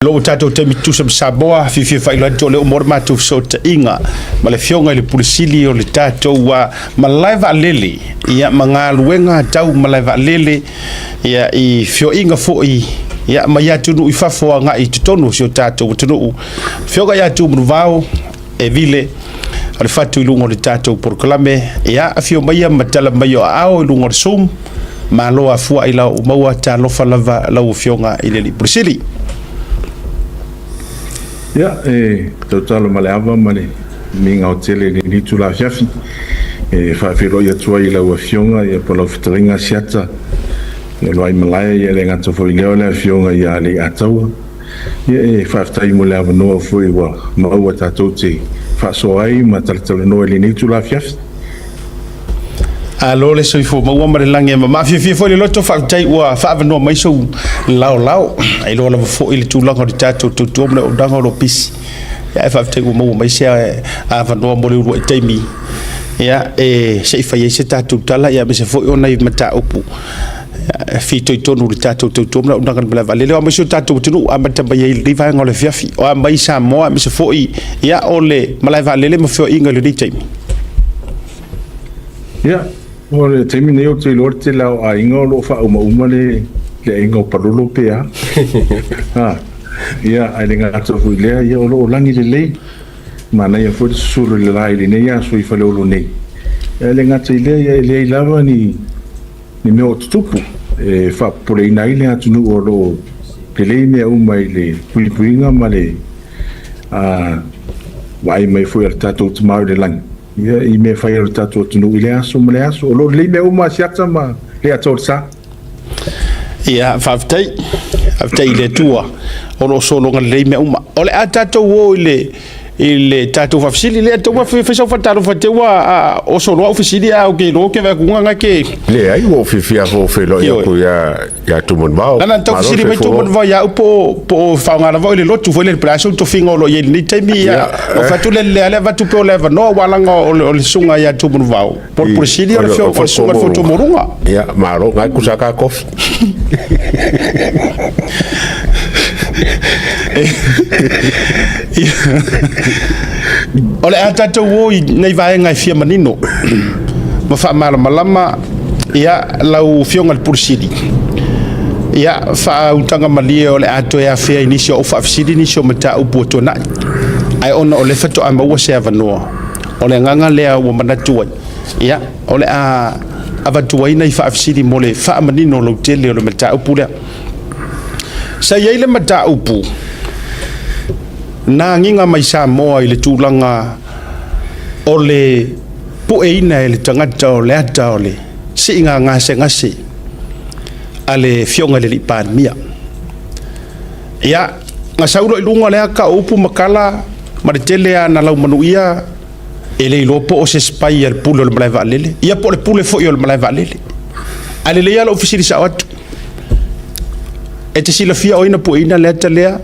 Lo ua tatou taimi tutusa ma Samoa, fiafia faailoa atu o lea ua maua le matou fesootaiga ma le Afioga i le Pule Sili o le tatou malae vaalele, ia ma galuega tau malae vaalele, ia i feoaiga foi ia mai atunuu i fafo agai i totonu o si o tatou atunuu. Afioga ia Tumanuvao e vile o le fatu i luga o le tatou polokalame, ia afio maia ma tala mai o aao i luga o le Zoom. Malo afua i lau maua, talofa lava lau Afioga i le Alii Pule Sili. Ia, e tautalo ma le ava ma le migao tele i lenei itula afiafi e faafeiloai atu ai i lau Afioga ia po o lau fetalaiga Asiata ia Luaimalae, ia e le gata foi i lea o le Afioga ia Leiataua. Ia e faafetai mo le avanoa foi ua maua tatou te faasoa ai ma talatalanoa i lenei itula afiafi. Alo le soifua maua ma le lagi e mama. Fiafia foi le loto, faafetai ua faaavanoa mai sou laolao. E iloa lava foi le tulaga o le tatou tautua ma le auaunaga o lo o pisi. Ia, ae faafetai ua maua mai se avanoa mo le uluai taimi ia, e se i fai ai se tatou tala, ia, aemaise foi o nai mataupu e fitoitonu i le tatou tautua ma le auaunaga i le malae vaalele. O a mai si o tatou atunuu, amata mai ai i lenei vaega o le afiafi. O a mai Samoa, aemaise foi ia, o le malae vaalele ma feoaiga i lenei taimi. Ia, o le taimi nei ou te iloa le tele lava o aiga o lo o faaumauma le le aiga o Palolo pe a. Ha, ia, ae le gata foi i lea, ia o lo o lagi lelei. Manaia foi le susulu i le la i lenei aso i Faleolo nei. Ae le gata i lea, ia e leai lava ni ni mea o tutupu e faapopoleina ai le atunuu o lo o lelei mea uma i le puipuiga ma le vaai mai foi a le tatou Tama i le lagi ia, i mea fai a le tatou atunuu i lea aso ma lea aso. O lo o lelei mea uma Asiata ma Leata o le sa. Ia, faafetai. Faafetai i le Atua o lo o sologa lelei mea uma. O le a tatou o i le tatou faafesili lea tau fai sau faatalofa te ua oso loa au fesili a o ke iloa ke vakuga nga ke. Leai, ua ou fiafia foi feiloai atu ia Tumanuvao. Lana tau fesili mai Tumanuvao ia au po o faaaoga lava o le lotu foi le po o le a sou tofiga o lo o i ai i lenei taimi ia. O fai atu le lea le avatu pea o le avanoa ua laga o le susuga ia Tumanuvao po o le Pule Sili o le susuga i le Fotu Maualuga. Ia, malo, ngai kusa ka kofi. O le a tatou o i nei vaega e fia manino ma faamalamalama ia lau Afioga i le Pule Sili. Ia, faautaga malie o le a toe afea i nisi o au faafesili nisi o mataupu ua tuanai. Ae ona o lea faatoa maua se avanoa, o le agaga lea ua manatu ai, ia, o le a avatu ai nai faafesili mo le faamanino lautele o le mataupu lea. Sa i ai le mataupu na agiga mai Samoa i le tulaga o le pueina e le tagata o le ata o le siiga gasegase a le Afioga i le Alii Palemia. Ia, na sau loa i luga o le ata o upu ma tala ma le tele lava na laumanuia e le iloa po o se spy a le pule o le malae vaalele, ia po o le pule foi o le malae vaalele. Ae lelei lava lou fesili sao atu. E te silafia o ai na pueina le ata lea,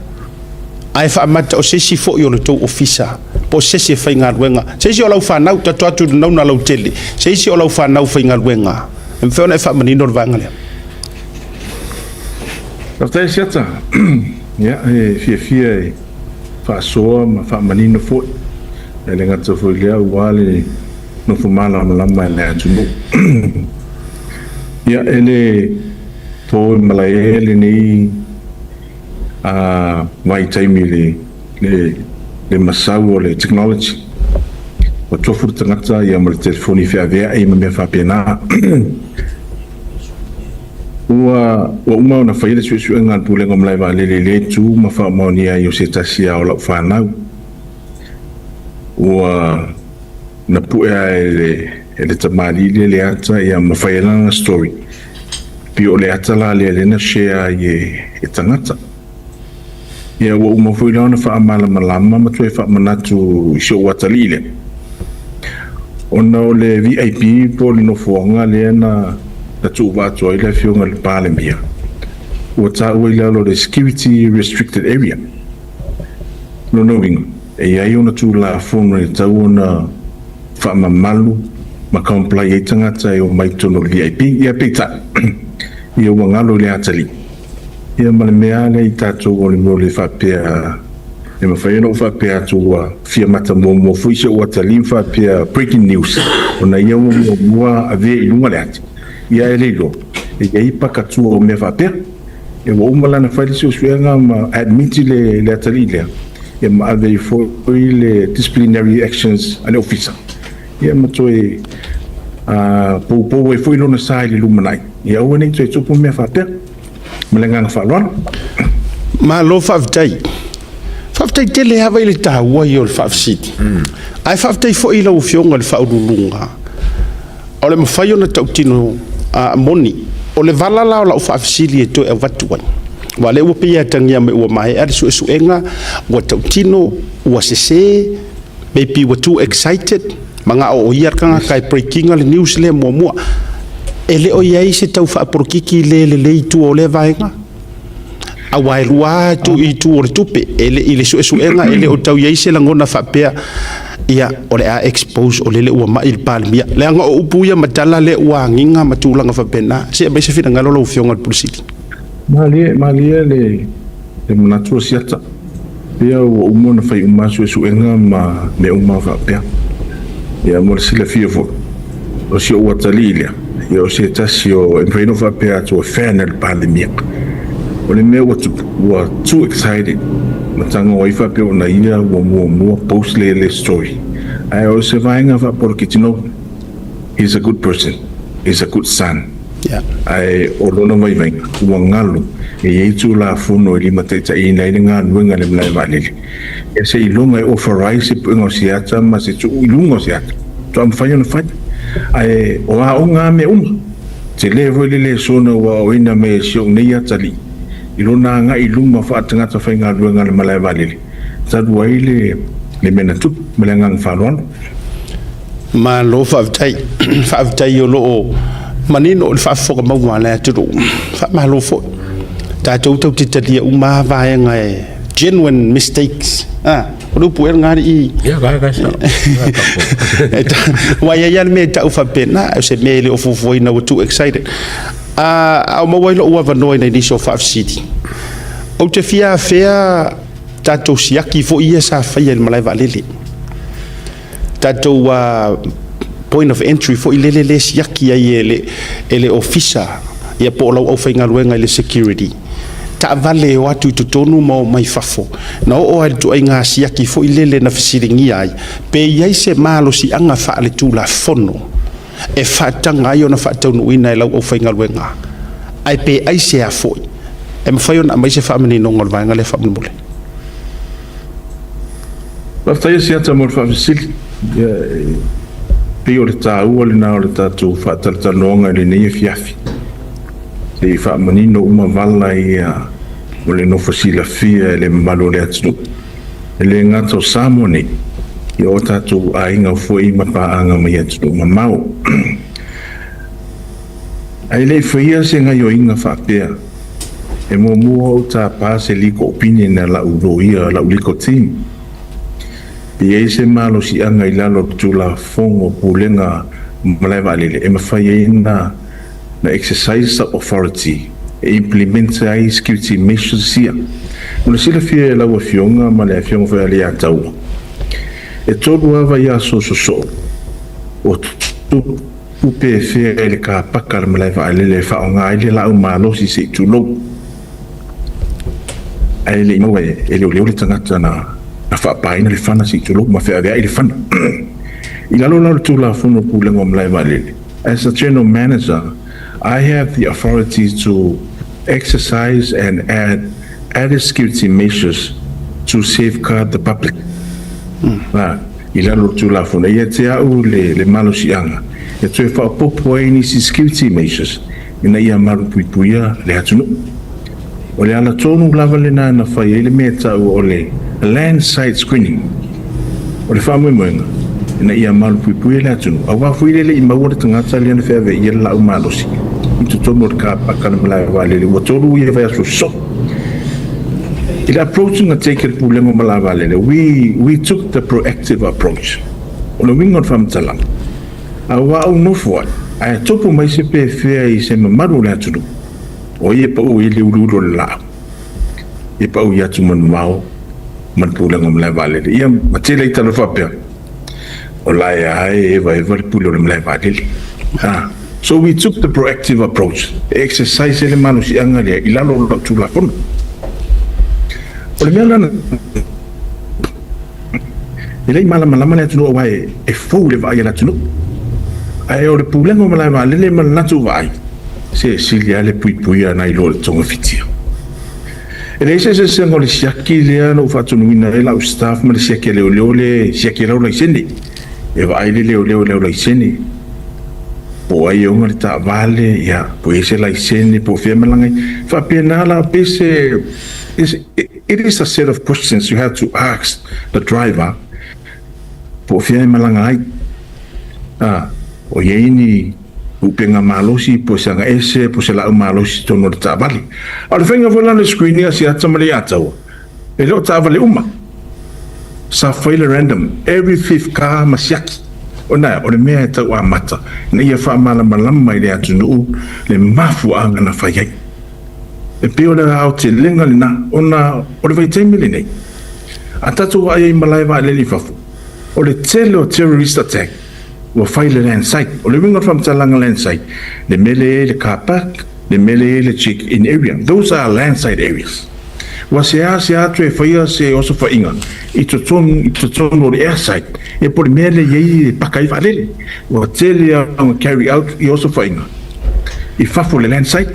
ae faamata o se isi foi o le tou ofisa, po o se isi e faigaluega, se isi o lau fanau, tato atu i le nauna lautele, se isi o lau fanau faigaluega. E mafai ona e faamanino le vaega lea. Faafetai Asiata. Ia, e fiafia e faasoa ma faamanino foi. E le gata foi i lea aua le nofo malamalama i le atunuu. Ia, e le po i malae lenei vaitaimi i le masau o le technology. Ua tofu le tagata ia ma le telefoni feaveai ma mea faapena. Ua uma ona faia le suesuega a le Pulega o Malae Vaalele i lea itu ma faamaonia ai o se tasi lava o lau fanau. Ua na pue lava e le tamalii lea le ata ia ma fai ai lana story. Pei o le ata la lea lea na share ai e tagata. Ia ua uma foi la ona faamalamalama ma toe faamanatu i si ou atalii lea. Ona o le VIP po o le nofoaga lea na tuuva atu ai le Afioga i le Palemia, ua taua i lalo o le Security Restricted Area. O lona uiga, e i ai ona Tulafono e tatau ona faamamalu ma comply ai tagata e omai i totonu o le VIP. Ia peitai, ia ua galo i le atalii. Ia ma le mea lea i tatou o le mea o le faapea e mafai ona ou faapea atu ua fia mata muamua foi si ou atalii ma faapea breaking news ona ia ua muamua avea i luga le ata. Ia e le iloa, e i ai pakatua o mea faapea. E ua uma la ona fai le suesuega ma admit le atalii lea, ia ma ave ai foi le disciplinary actions a le ofisa, ia ma toe poupou ai foi lona sa i le lumanai, ia aua ne i toe tupu mea faapea. Ma le agaga faaaloalo. Malo faafetai. Faafetai tele lava i le taua ia o le faafesili. Ae faafetai foi i lau Afioga i le Faauluuluga o le mafai ona tautino moni. O le vala la o lau faafesili e toe avatu ai, aua o lea ua pei e atagia mai ua maea le suesuega, ua tautino, ua sese, maybe ua too excited, manao o ia le tagata e break ina le news lea muamua. E le o i ai se tau faapolokiki le lelei i tua o lea vaega? Aua e lua lava itu o le tupe, e le i le suesuega e le o tau i ai se lagona faapea, ia, o le a expose o lele ua mai le Palemia. Leaga o upu ia ma tala lea ua agiga ma tulaga faapena. Se aumai se finagalo lau Afioga i le Pule Sili. Malie, malie le manatu o Siata. Ia ua uma ona fai uma suesuega ma mea uma faapea. Ia mo le silafia foi, o si ou atalii lea, ia o se tasi o e mafai ona ou faapea atu o fan a le Palemia. O le mea ua tupu, ua too excited ma tago ai faapea ona ia ua muamua post le story. Ae o se vaega faapoloketi, no, he's a good person, he's a good son. Ae o lona vaivaiga, ua galo e i ai Tulafono e limataitaiina ai le galuega a le malae vaalele. Ia seiloga e authorize se puega o se ata ma se tuu i luga o se ata, faatoa mafai ona fai. Ae o aoga lava mea uma. Tele foi le lesona ua aoina mai e si ou nei atalii i lona agai i luma faatagata faigaluega a le malae vaalele, talu ai le mea na tupu. Ma le agaga faaaloalo. Malo faafetai. Faafetai o lo o manino le faafofoga maua a le atunuu. Faamalo foi. Tatou tatou te talia uma lava vaega e genuine mistakes. O le upu ea lena alii? Ia, vai, vai, sao. Aua e i ai lava le mea e tau faapena, o se mea e le o fuafuaina ua too excited. A o maua ai lou avanoa i nai nisi o faafesili. Ou te fia afea tatou siaki foi ia sa faia i le malae vaalele. Tatou point of entry foi lele le siaki ai e le ofisa ia po o lau aufaigaluega i le security. Taavale e o atu i totonu ma o mai fafo. Na oo ai le ituaiga siaki foi lele na fesiligia ai, pe i ai se malosiaga faale-tulafono e faataga ai ona faataunuuina e lau aufaigaluega, ae pe ai se a foi, e mafai ona aumai se faamaninoga o le vaega lea faamolemole. Faafetai Siata mo le faafesili. Ia, e pei o le taua lena o le tatou faatalatalanoaga i lenei afiafi. Se i faamanino uma vala ia o le nofo silafia e le mamalu o le atunuu. E le gata o Samoa nei, ia o tatou aiga foi ma paaga mai atunuu mamao. Ae le i faia se gaoioiga faapea, e muamua ou tapa se legal opinion a lau loia, lau legal team. E i ai se malosiaga i lalo o le Tulafono Pulega Malae Vaalele e mafai ai na exercise authority e implement ai security measures ia. Mo le silafia e lau Afioga ma le Afioga foi a Leiataua, e 3 lava ia aso sosoo o tupu pefea i le kapaka a le malae vaalele e faaaoga ai le laau malosi se i tulou. Ae le i maua e leoleo le tagata na faapaina le fana se i tulou ma feaveai le fana. I lalo la o le Tulafono Pulega o Malae Vaalele, as a general manager, I have the authority to exercise and add added security measures to safeguard the public. I lalo o le Tulafono, ia te au le malosiaga e toe faaopoopo ai nisi security measures ina ia malupuipuia le atunuu. O le ala tonu lava lena na fai ai le mea taua o le landside screening. O le faamoemoega, ina ia malupuipuia le atunuu, aua foi le le i maua le tagata lea na feaveaia le laau malosi i totonu o le kapaka a le malae vaalele ua 3 ia vaiaso sosoo. I le approach na take e le Pulega o Malae Vaalele, we took the proactive approach. O le uiga o le faamatalaga, aua ou nofo ai, ae tupu mai se pefea i se mamalu o le atunuu, o ia pau i le uluulu o le laau. E pau i atu manumao ma le pulega o malae vaalele. Ia, ma tele ai tala faapea, o la e a e evaeva le pule o le malae vaalele. Ah, so we took the proactive approach, e exercise ai le malosiaga lea i lalo o lau Tulafono. O le mea lana, e le i malamalama le atunuu aua e fou le vaai a le atunuu. Ae o le pulega o malae vaalele ma le latou vaai, se sili lava le puipuia nai lo le togafitia. E leai se eseesega o le siaki lea na ou faatonuina ai lau staff ma le siaki a leoleo lea e siaki ai lau laisene. E vaai le leoleo i lau laisene, po o ai e ona le taavale, ia, po o i ai se laisene, po o fea e malaga ai. E faapena la, pe se, it is a set of questions you have to ask the driver po o fea e malaga ai. A, o i ai ni upega malosi po o se agaese po o se laau malosi i totonu o le taavale. A o le faiga foi la o le screening a si ata ma le Ataua, e le o taavale uma. Sa fai le random, every fifth car ma siaki. Ona o le mea e tau amata ina ia faamalamalama i le atunuu le mafuaaga na fai ai. E pei o le aotelega lena ona o le vaitaimi lenei, a tatou vaai ai i malae vaalele i fafo, o le tele o terrorist attack ua fai le land site. O le uiga o le faamatalaga land site, le mea lea e i ai le car park, le mea lea e i ai le check in area. Those are land site areas. Ua seasea atu e faia se osofaiga i totonu i totonu o le air site, ia po o le mea lea e i ai e paka ai vaalele. Ua tele lava ona carry out i osofaiga i fafo o le land site.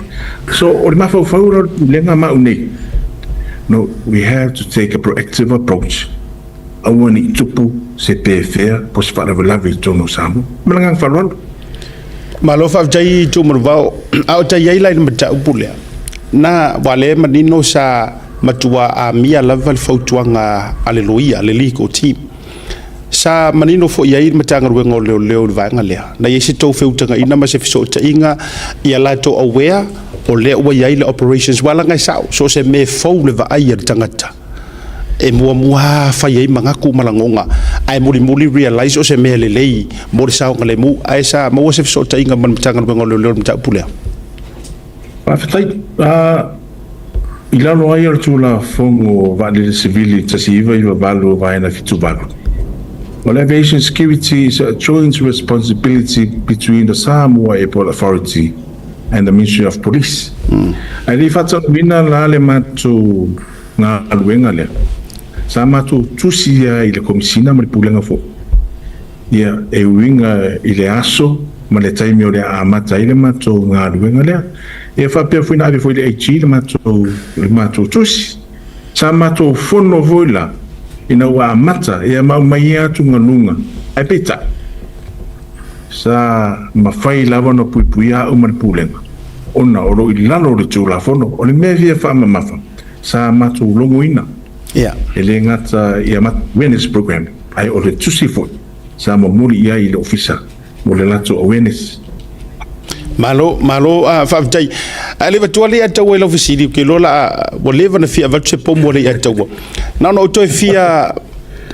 So o le mafaufau la o le Pulega ma au nei, no, we have to take a proactive approach. Aua ne i tupu se pefea po o se faalavelave i totonu o Samoa. Ma le agaga faaaloalo. Malo faafetai Tuumanuvao. A o tai ai la i le mataupu lea, na ua lea manino sa matua amia lava le fautuaga a le loia, le legal team. Sa manino foi i ai le Matagaluega o Leoleo i le vaega lea. Na i ai se tou feutagaina ma se fesootaiga ia latou aware o lea ua i ai le operations, aua leaga e sao, so o se mea e fou le vaai a le tagata. E muamua fai ai manatu ma lagona, ae mulimuli realize o se mea lelei mo le saogalemu. Ae sa maua se fesootaiga ma le Matagaluega o Leoleo i le mataupu lea? Faafetai. I lalo ai o le Tulafono Vaalele Sivili 1998 Vaega 78, o le Aviation Security is a joint responsibility between the Samoa Airport Authority and the Ministry of Police. Ae le i faataunuina la le matou galuega lea, sa matou tusi ai i le Komisina ma le Pulega foi, ia, e uiga i le aso ma le taimi o le a amata ai le matou galuega lea. Ia faapea foi na ave foi i le AG le matou, le matou tusi. Sa matou fono foi la ina ua amata, ia ma aumai ia atugaluga, ae peitai, Sa mafai lava ona puipuia au ma le Pulega, ona o lo o i lalo o le Tulafono. O le mea e fia faamamafa, sa matou logoina, e le gata i a matou awareness program, ae o le tusi foi sa momoli i ai i le Ofisa mo le latou awareness. Malo, malo, faafetai. Ae le avatua le Ataua i lau fesili, ou te iloa la ua leva ona fia avatu se pomu a le Ataua. Na ona ou toe fia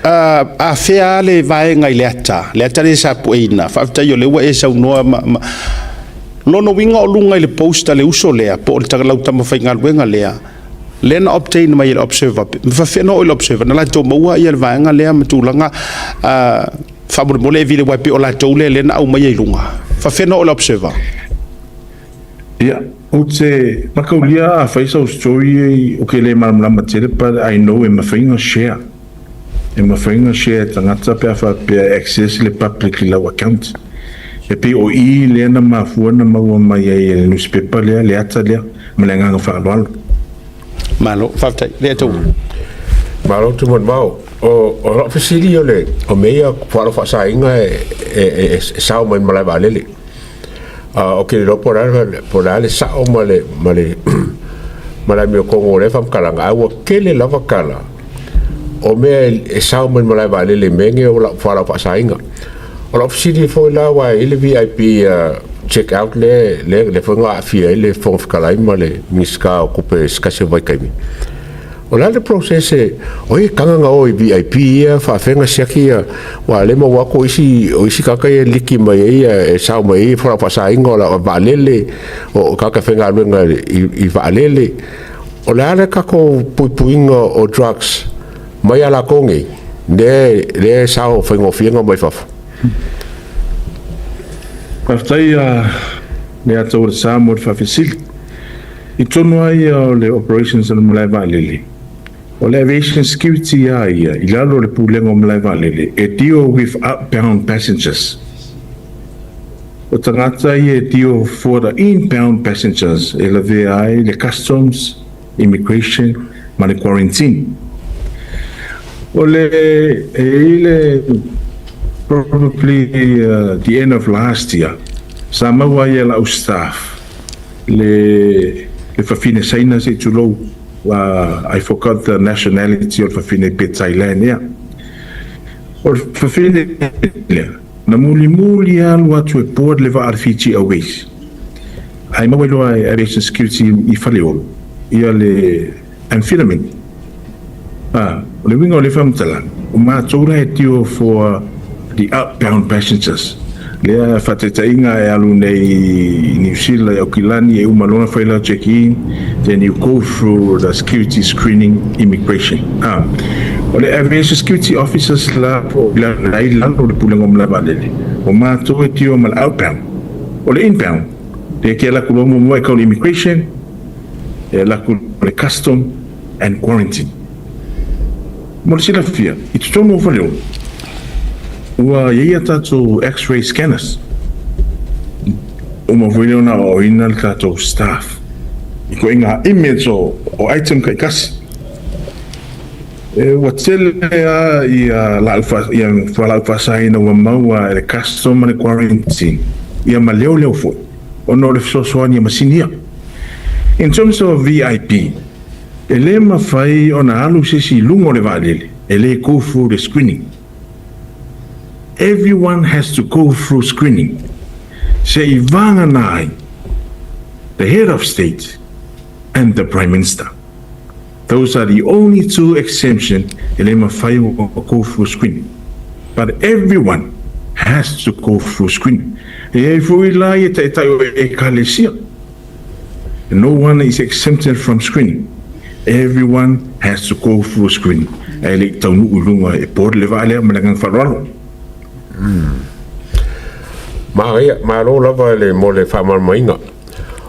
afea le vaega i le ata, le ata lea sa pueina. Faafetai o lea ua e saunoa ma, ma... Lona uiga o luga i le post a le uso lea, po o le lau tama faigaluega lea, lea na obtain mai e le observer, ma faafefea na oo i le observer, na latou maua ia le vaega lea ma tulaga faamolemole e vili aua e pei o latou lea lea na aumaia i luga. Faafefea na oo i le observer? Ia, ou te mataulia a fai sau story ou te le malamalama tele but I know e mafai ona share. E mafai ona share e tagata pe a faapea e access le public i lau account. E pei o i lea na mafua na maua mai ai e le nusipepa lea le ata lea ma le agaga faaaloalo. Malo, faafetai. Lea tou. Malo Tumanuvao. O lau fesili o le o mea ia fuaaloa faasaina e sao mai le malae vaalele. Ou te le iloa po o le a le sao ma le ma le ma le amiotonu o lea faamatalaga, ae ua tele lava tala o mea e sao mai le malae vaalele i mea nei o lau fualaau faasaina. O lau fesili foi la aua e i ai le VIP check out lea lea foi na aafia ai le Fofoga Fetalai ma le Minisita o Tupe i se tasi o vaitaimi. O le a le process e, o ai e taga na o i VIP ia faafega siaki ia, aua o lea e maua atu o isi, o isi tagata ia e liki mai ai ia, e sao mai ai fualaau faasaina o vaalele, o tagata faigaluega i vaalele. O le a le tatou puipuiga o drugs mai a latou nei, lea e sao faigofie mai fafo? Faafetai le ata o le sa mo le faafesili. I totonu lava ia o le operations o le malae vaalele, o le aviation security a ia i lalo o le pulega o malae vaalele e deal with outbound passengers. O tagata ia e deal for the inbound passengers e lavea ai le customs, immigration ma le quarantine. O le e i le probably the end of last year, sa maua ai e lau staff le fafine Saina se tulou, I forgot the nationality o le fafine, pe Thailand ia. O le fafine lea, na mulimuli alu atu e board le vaa a le Fiji Airways. Ai maua iloa e aviation security i Faleolo ia le amphetamine. Ah, o le uiga o le faamatalaga, o matou la e deal for the outbound passengers. Lea faataitaiga e alu nei i New Zealand, i Aukilani, e uma loa fai lau check-in, then you go through the security screening, immigration. Ah, o le aviation security officers la po la i lalo o le pulega o malae vaalele. O matou e deal ma le outbound. O le inbound, le ke la ku loa muamua e kau le immigration, e la ku le custom and quarantine. Mo le silafia, i totonu o Faleolo, ua i ai a tatou X-ray scanners. Uma foi lea ona aoaoina le tatou staff i koiga image o item taitasi. E ua tele a ia lau fa, ia fualaau faasaina ua maua e le custom ma le quarantine, ia ma leoleo foi, ona o le fesoasoani a masini ia. In terms of VIP, e le mafai ona alu se isi i luga o le vaalele e le go through the screening. Everyone has to go through screening. Se i vagana ai the head of state and the prime minister. Those are the only two exemptions e le mafai o go through screening. But everyone has to go through screening. E ai foi la ia taitai o ekalesia. No one is exempted from screening. Everyone has to go through screening. E le i taunuu i luga e board le vaa lea ma le agaga faaaloalo. Manaia, malo lava le mo le faamalamalamaina.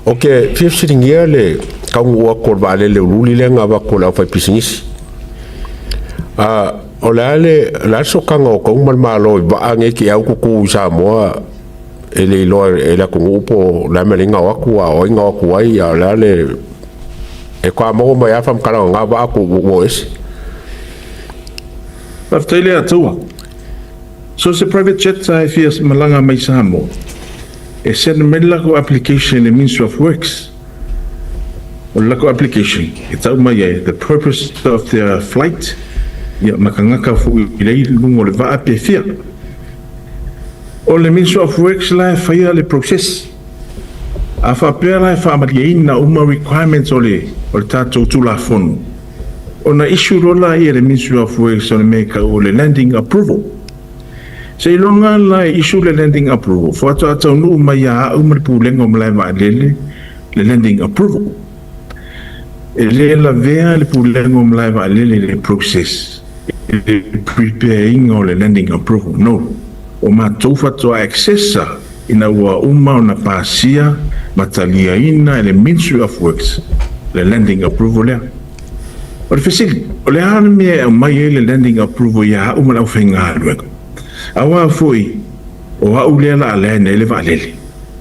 O ke fia fesiligia le taunuu atu o le vaalele uliuli lea na avatu e le aufaipisinisi. O le a le sotaga o tau ma le Malo i vaa nei te au tutu i Samoa e le iloa e le atunuu po o le a mea le o atu a o ai na o atu ai, a o le a le e toa maua mai a faamatalaga na vaa atu ua ese? Faafetai le Atua. So se private jet e fia malaga mai Samoa, e send mai le latou application e Ministry of Works. O le latou application, e tau mai ai the purpose of their flight, ia ma tagata foi i le luga o le vaa pe fia. O le Ministry of Works la e faia le process. A faapea la e faamalieina uma requirements o le tatou Tulafono, ona issue loa la ia le Ministry of Works o le mea e tau o le landing approval. Se iloga la e issue le landing approval, faatoa taunuu mai ia au ma le pulega o malae vaalele le landing approval. E le lavea le pulega o malae vaalele le process, le preparing o le landing approval. No. O matou faatoa accessa ina ua uma ona pasia ma taliaina e le Ministry of Works le landing approval lea. O le fesili, o le a le mea e aumai ai le landing approval ia au ma le aufaigaluega? Aua foi o au lea la a land ai le vaalele.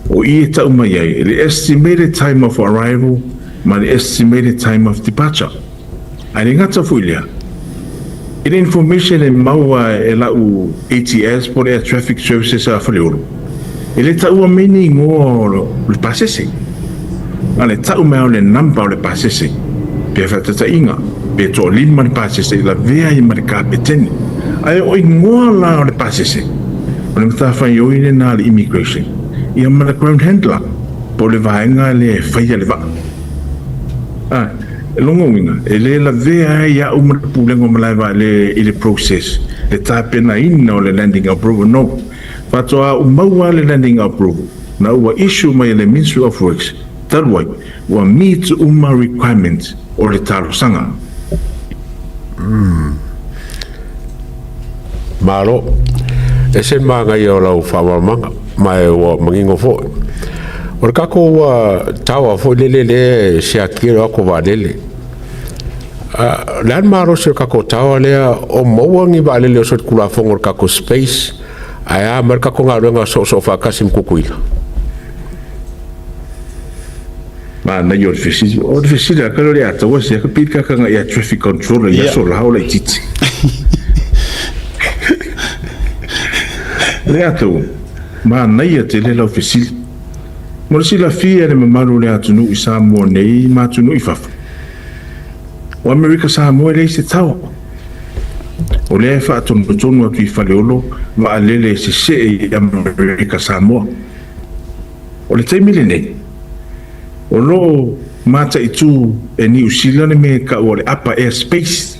O i e tau mai ai le estimated time of arrival ma le estimated time of departure. Ae le gata foi lea, i le information e maua e lau ATS po le Air Traffic Services a Faleolo, e le taua mai ni igoa o le pasese. A le tau mai o le number o le pasese, pe faataitaiga, pe 5 le pasese i lavea ai ma le kapetene. Ae o igoa la o le pasese, o le matafaioi lena a le immigration, ia ma le ground handler, po o le vaega lea e faia le vaa. Ah, e lona uiga, e le lavea ai au ma le pulega o malae vaalele i le process, le tapenaina o le landing approval. No. Faatoa ou maua le landing approval, na ua issue mai e le Ministry of Works, talu ai, Ua meet uma requirements o le talosaga. Malo. Ese le manaia o lau faamalamalamaga, ma e ua manino foi. O le tatou tower foi lele lea e siakia le o atu o vaalele. O le a le malosi o le tatou tower lea o maua ni vaalele o solitulafono o le tatou space, ae a mai le tatou galuega soosoo faatasi ma Tutuila? Manaia o le fesili. O le fesili a kale o le ataua sia ka pili kakanga ia traffic controller ia so lao la ititi. Le ataua, manaia tele lau fesili. Mo le silafia e le mamalu o le atunuu i Samoa nei ma atunuu i fafo, o Amerika Samoa e leai se tower. O lea e faatonutonu atu i Faleolo vaalele e sesee i Amerika Samoa. O le taimi lenei, o lo o mataitu e Niu Sila le mea e tau o le upper air space.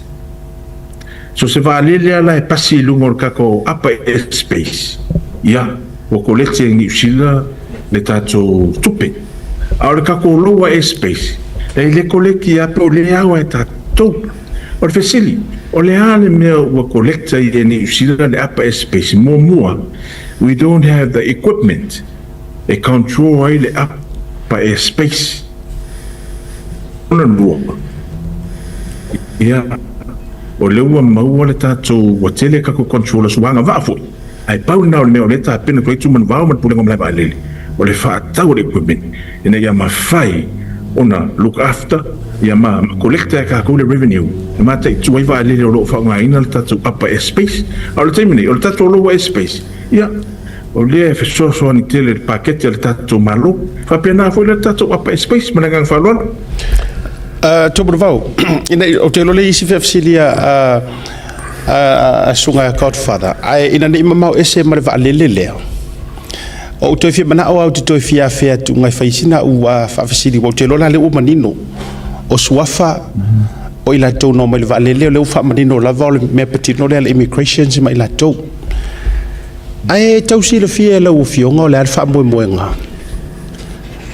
So se vaalele lava la e pasi i luga o le tatou upper air space, ia, ua koleti e Niu Sila le tatou tupe. A o le tatou lower air space, e le koleti lava pe o lea ao e tatou. O le fesili, o le a le mea ua collect ai e Niu Sila le upper air space? Muamua, we don't have the equipment e control ai le upper air space. Lona lua, ia, o lea ua maua le tatou, ua tele tatou controllers ua agavaa foi, ae pau lena o le mea o lea e tapena atu ai Tumanuvao ma le Pulega o Malae Vaalele, o le faatau o le equipment ina ia mafai ona look after ia ma collect e tatou le revenue e mataitu ai vaalele o lo o faaaogaina le tatou upper air space. A o le taimi nei, o le tatou lower air space, ia, o lea e fesoasoani tele i le paketi a le tatou Malo. E faapena foi le tatou upper air space. Ma le agaga faaaloalo. Tumanuvao, ina ou te iloa le isi feafesili a susuga Godfather, ae ina ne i mamao ese ma le vaalele lea, o ou toe fia manao au te toe fia afea atu ngai fai sina ua faafesili, ua ou te iloa la lea ua manino o suafa o i latou na omai le vaalele, o lea ua faamanino lava o le mea patino lea le immigration ma i latou. Ae tau silafia e lau afioga o le a le faamoemoega?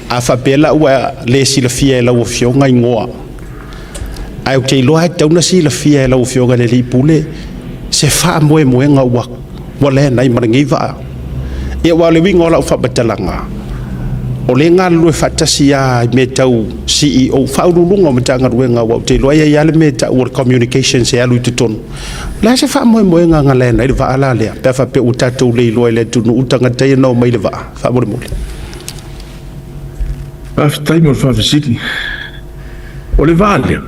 A faapea la ua le silafia e lau afioga igoa, ae ou te iloa e tatau ona silafia e lau afioga i le alii pule se faamoemoega ua leai ma lenei vaa. Ia, ua o le uiga o lau faamatalaga, o lea e galulue faatasi lava i mea tau CEO, faauluuluga o Matagaluega, ua ou te iloa e i ai lava le mea e tau o le communications e alu i totonu. O le a se faamoemoega na leai ai le vaa la lea, pe a faapea ua tatou le iloa e le atunuu tagata ia na omai i le vaa, faamolemole? Faafetai mo le faafesili. O le vaa lea,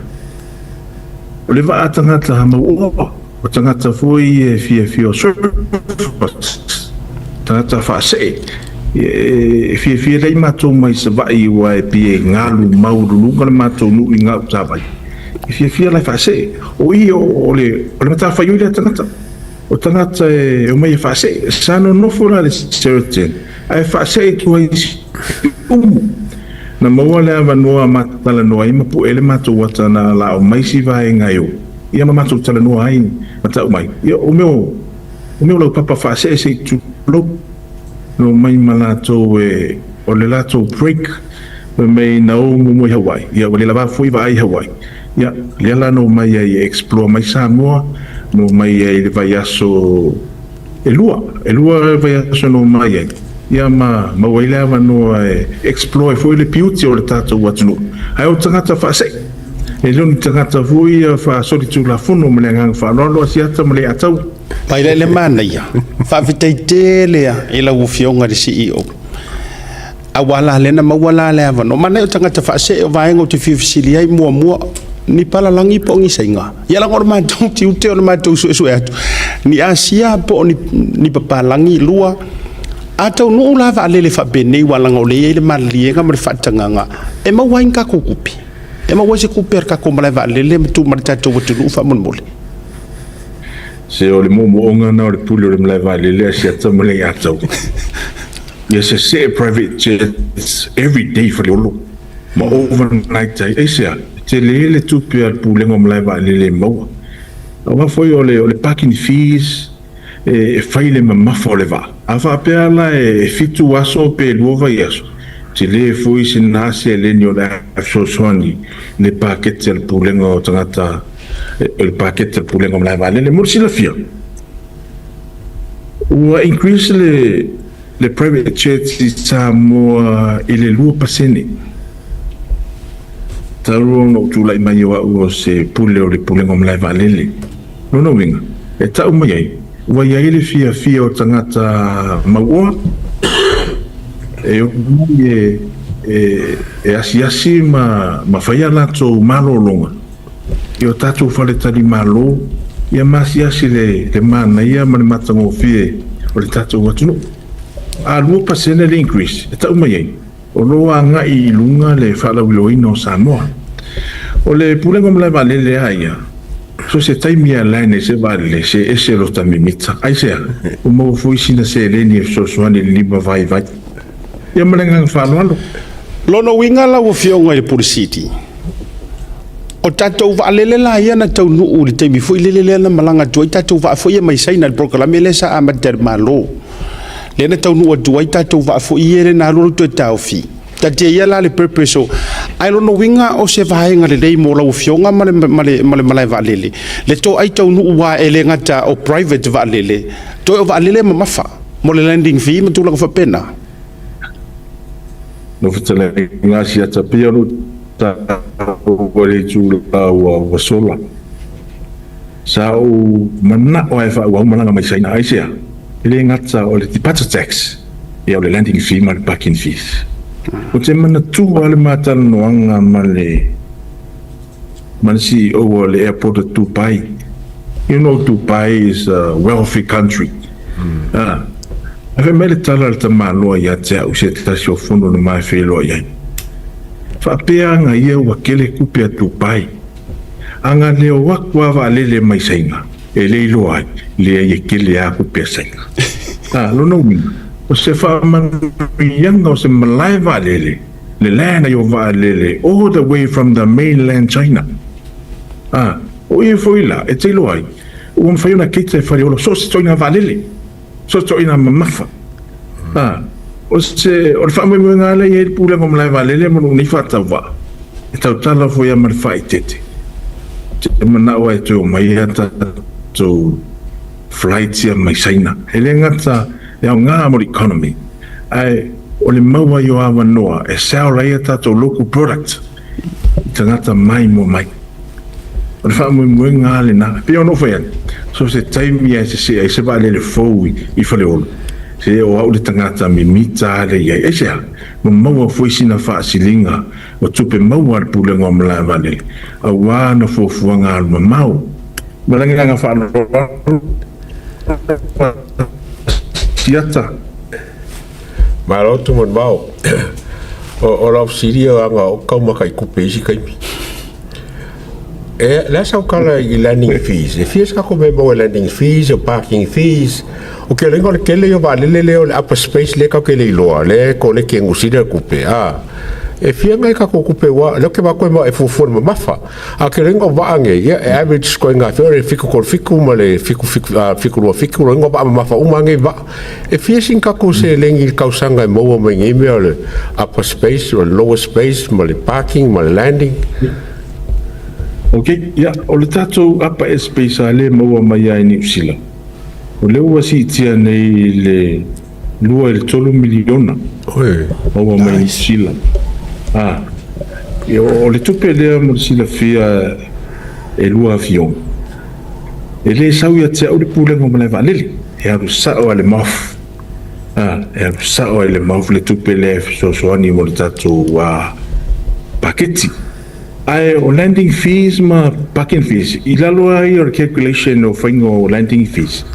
o le vaa tagata mauoa, o tagata foi e fiafia o surfers, tagata faasee. E fiafia lea i matou mai Savaii aua e pei e galu maualuluga le matou nuu i Gautavai. E fiafia la e faasee. O i o le matafaioi lea tagata. O tagata e omai e faasee. Sa nonofo la le Sheraton ae faasee i tua i Siumu. Na maua le avanoa ma talanoa ai ma pu'e le matou ata na la o mai si vaega e o ia ma matou talanoa ai ma ta'u mai ia o mea o mea o laupapa faasee se i tulou na omai ma latou e o le latou break fai mai na o muamua i Hawaii ia ua le lava foi vaai i Hawaii ia lea la na omai ai e explore mai Samoa na omai ai i le vaiaso e 2 vaiaso na omai ai ia ma maua ai le avanoa e explore ai foi le beauty o le tatou atunuu. Ae o tagata faasee e le o ni tagata foi ia faasolitulafono. Ma le agaga faaaloalo, Asiata ma le Atau. Mai le manaia, faafetai tele i lau afioga i le CEO. Aua la lea na maua la le avanoa. Manaia o tagata faasee o vaega ou te fia fesili ai muamua, ni palalagi po o ni saiga. Ia laga o le matou tiute o le matou suesue atu. Ni Asia po o ni papalagi lua. A taunuu la vaalele faapenei ua laga o lea e i ai le maliliega ma le faatagaga e maua ai ni tatou tupe. E maua ai se tupe a le tatou malae vaalele ma tu ma le tatou atunuu faamolemole. Se o le moomooga na o le pule o le malae vaalele, Asiata ma le Atau. Ia sesee private jets every day Faleolo ma overnight ai. Aisea? E tele le tupe a le Pulega o Malae Vaalele e maua. Aua foi o le parking fees e fai le mamafa o le vaa. A faapea la e 7 aso pe 2 vaiaso, Tele foi sina seleni o le a fesoasoani i le paketi a le Pulega o Tagata, o le paketi a le Pulega o Malae Vaalele. Mo le silafia, ua increase le private jet i Samoa i le 2%. Talu ona ou tulai mai o au o se pule o le Pulega o Malae Vaalele. Lona uiga, e tau mai ai, ua i ai le fiafia o tagata mauoa e o mai e asiasi ma fai a latou malologa i o tatou faletalimalo, ia ma asiasi le manaia ma le matagofie o le tatou atunuu. A 2% le increase, e tau mai ai, o lo o agai i luga le faalauiloaina o Samoa. O le Pulega o Malae Vaalele a ia, so se taimi e land ai se vaalele, se ese lota mimita. Aisea? Ua maua foi sina seleni e fesoasoani i le lima vaivai. Ia ma le agaga faaaloalo. Lona uiga lau Afioga i le Pule Sili, o tatou vaalele la ia na taunuu i le taimi foi lele lea na malaga atu ai tatou vaa foi ia mai Saina i le polokalame lea sa amata e le Malo, lea na taunuu atu ai tatou vaa foi ia lea na alu alu toe taofi. Taatia ia la le purpose o, ae lona uiga o se vaega lelei mo lau Afioga ma le malae vaalele, le toai taunuu aua e le gata o private vaalele, toe o vaalele mamafa mo le landing fee ma tulaga faapena. No fetalaiga Asiata pei ona ou taua i le itula ua sola. Sa ou manao lava e faaauau malaga mai Saina. Aisea? E le gata o le departure tax, ia o le landing fee ma le parking fees. Ou te manatua lava le ma talanoaga ma le ma le CEO o le airport o Dubai. You know Dubai is a wealthy country. Ah, ae fai mai le tala a le tamaloa ia te au i se tasi o fono na ma e feiloai ai. Faapea aga ia ua kele kupe a Dubai. Aga le o aku a vaalele mai Saina, e le iloa ai, leai e kele a kupe a Saina. Ah, lona uiga, o se faamanuiaga o se malae vaalele, le land ai o vaalele all the way from the mainland China. Ah, o ia foi la, e te iloa ai, ua mafai ona keita e Faleolo so o se toina vaalele, so o se toina mamafa. Ah, o se, o le faamoemoega lava lea e i ai le pulega o malae vaalele ma lou nei faatauvaa, e tautala foi lava ma le faaeteete. Ou te manao lava e toe omai a tatou flights ia mai Saina. E le gata e aoga mo le economy, ae o le mau ai o avanoa e sell ai a tatou local product i tagata maimoa mai. O le faamoemoega lava lena. E pei ona ou fai atu, so se taimi lava e sese ai se vaalele fou i Faleolo, se o au le tagata mimita lava lea i ai. Aisea? Ua maua foi sina faasiliga o tupe maua a le Pulega o Malae Vaalele aua ana fuafuaga alumamao. Ma le agaga faaaloalo, Siata. Malo Tumanuvao. O lau fesili o aga o kau maka i kupe isi kaimi. E le asa o kala i landing fees. E fia se kako me maua landing fees o parking fees. O ke lenga o le kele o vaalele le o le upper space le kau ke le iloa le ko le ke ngusina kupe. A e fia ngai kako kupe wa le ke va koe ma e fuafua le mamafa. A ke lenga o vaa nge ia e average koe ngā whio le fiku kol fiku ma le fiku fiku fiku lua fiku lo ingoa vaa mamafa uma nge vaa. E fia sin kako se lengi le kausaga e maua mai nei mea o le upper space o le lower space ma le parking ma le landing. Ok, ia, o le tatou upper airspace a lea e maua mai lava i Niu Sila, o lea ua siitia nei i le 2 i le 3 miliona maua mai Niu Sila. A, ia, o le tupe lea mo le silafia e lua afioga. E le sau ia te au le pulega o malae vaalele, e alu sao lava i le MOF. A, e alu sao lava i le MOF le tupe lea e fesoasoani mo le tatou paketi. Ae o landing fees ma parking fees, i lalo lava ia o le calculation o faiga o landing fees,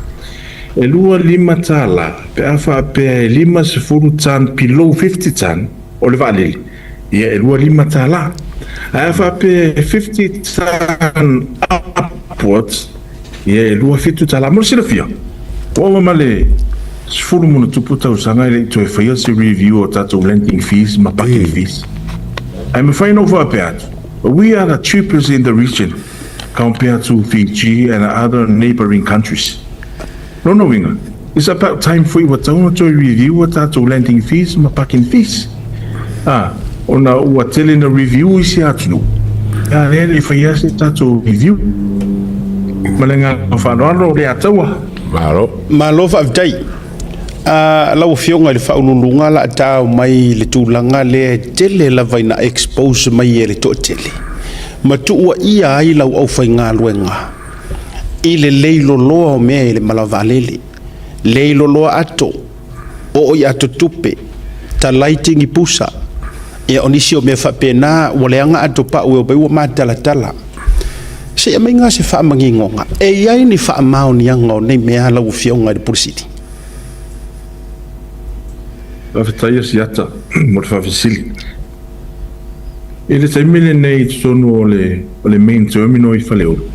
e 25 tala pe a faapea e 50 ton below 50 ton o le vaalele, ia e 25 tala. Ae a faapea e 50 ton upwards, ia e 27 tala. Mo le silafia, ua ova ma le 10 ma ona tupu tausaga e le i toe faia se review o tatou landing fees ma parking fees. Ae mafai ona ou faapea atu, we are the cheapest in the region compared to Fiji and other neighbouring countries. Lona uiga, it's about time foi ua tatau ona toe review a tatou landing fees ma parking fees. A, ona ua tele ina review isi atunuu, a lea e le i faia se tatou review. Ma le agaga faaaloalo o Leataua. Malo. Malo faafetai. A, lau Afioga i le Faauluuluga, la a tao mai le tulaga lea e tele lava ina expose mai e le toatele ma tuuaia ai lau aufaigaluega i le leiloloa o mea i le malaevaalele, leiloloa ato, oo i ato tupe, talai tini pusa, ia o nisi o mea faapena, ua leaga ato pau e omai ua matalatala. Se i aumai se faamaninoga, e i ai ni faamaoniaga o nei mea lau Afioga i le Pule Sili? Faafetai Asiata mo le faafesili. I le taimi lenei i totonu o le o le main terminal i Faleolo,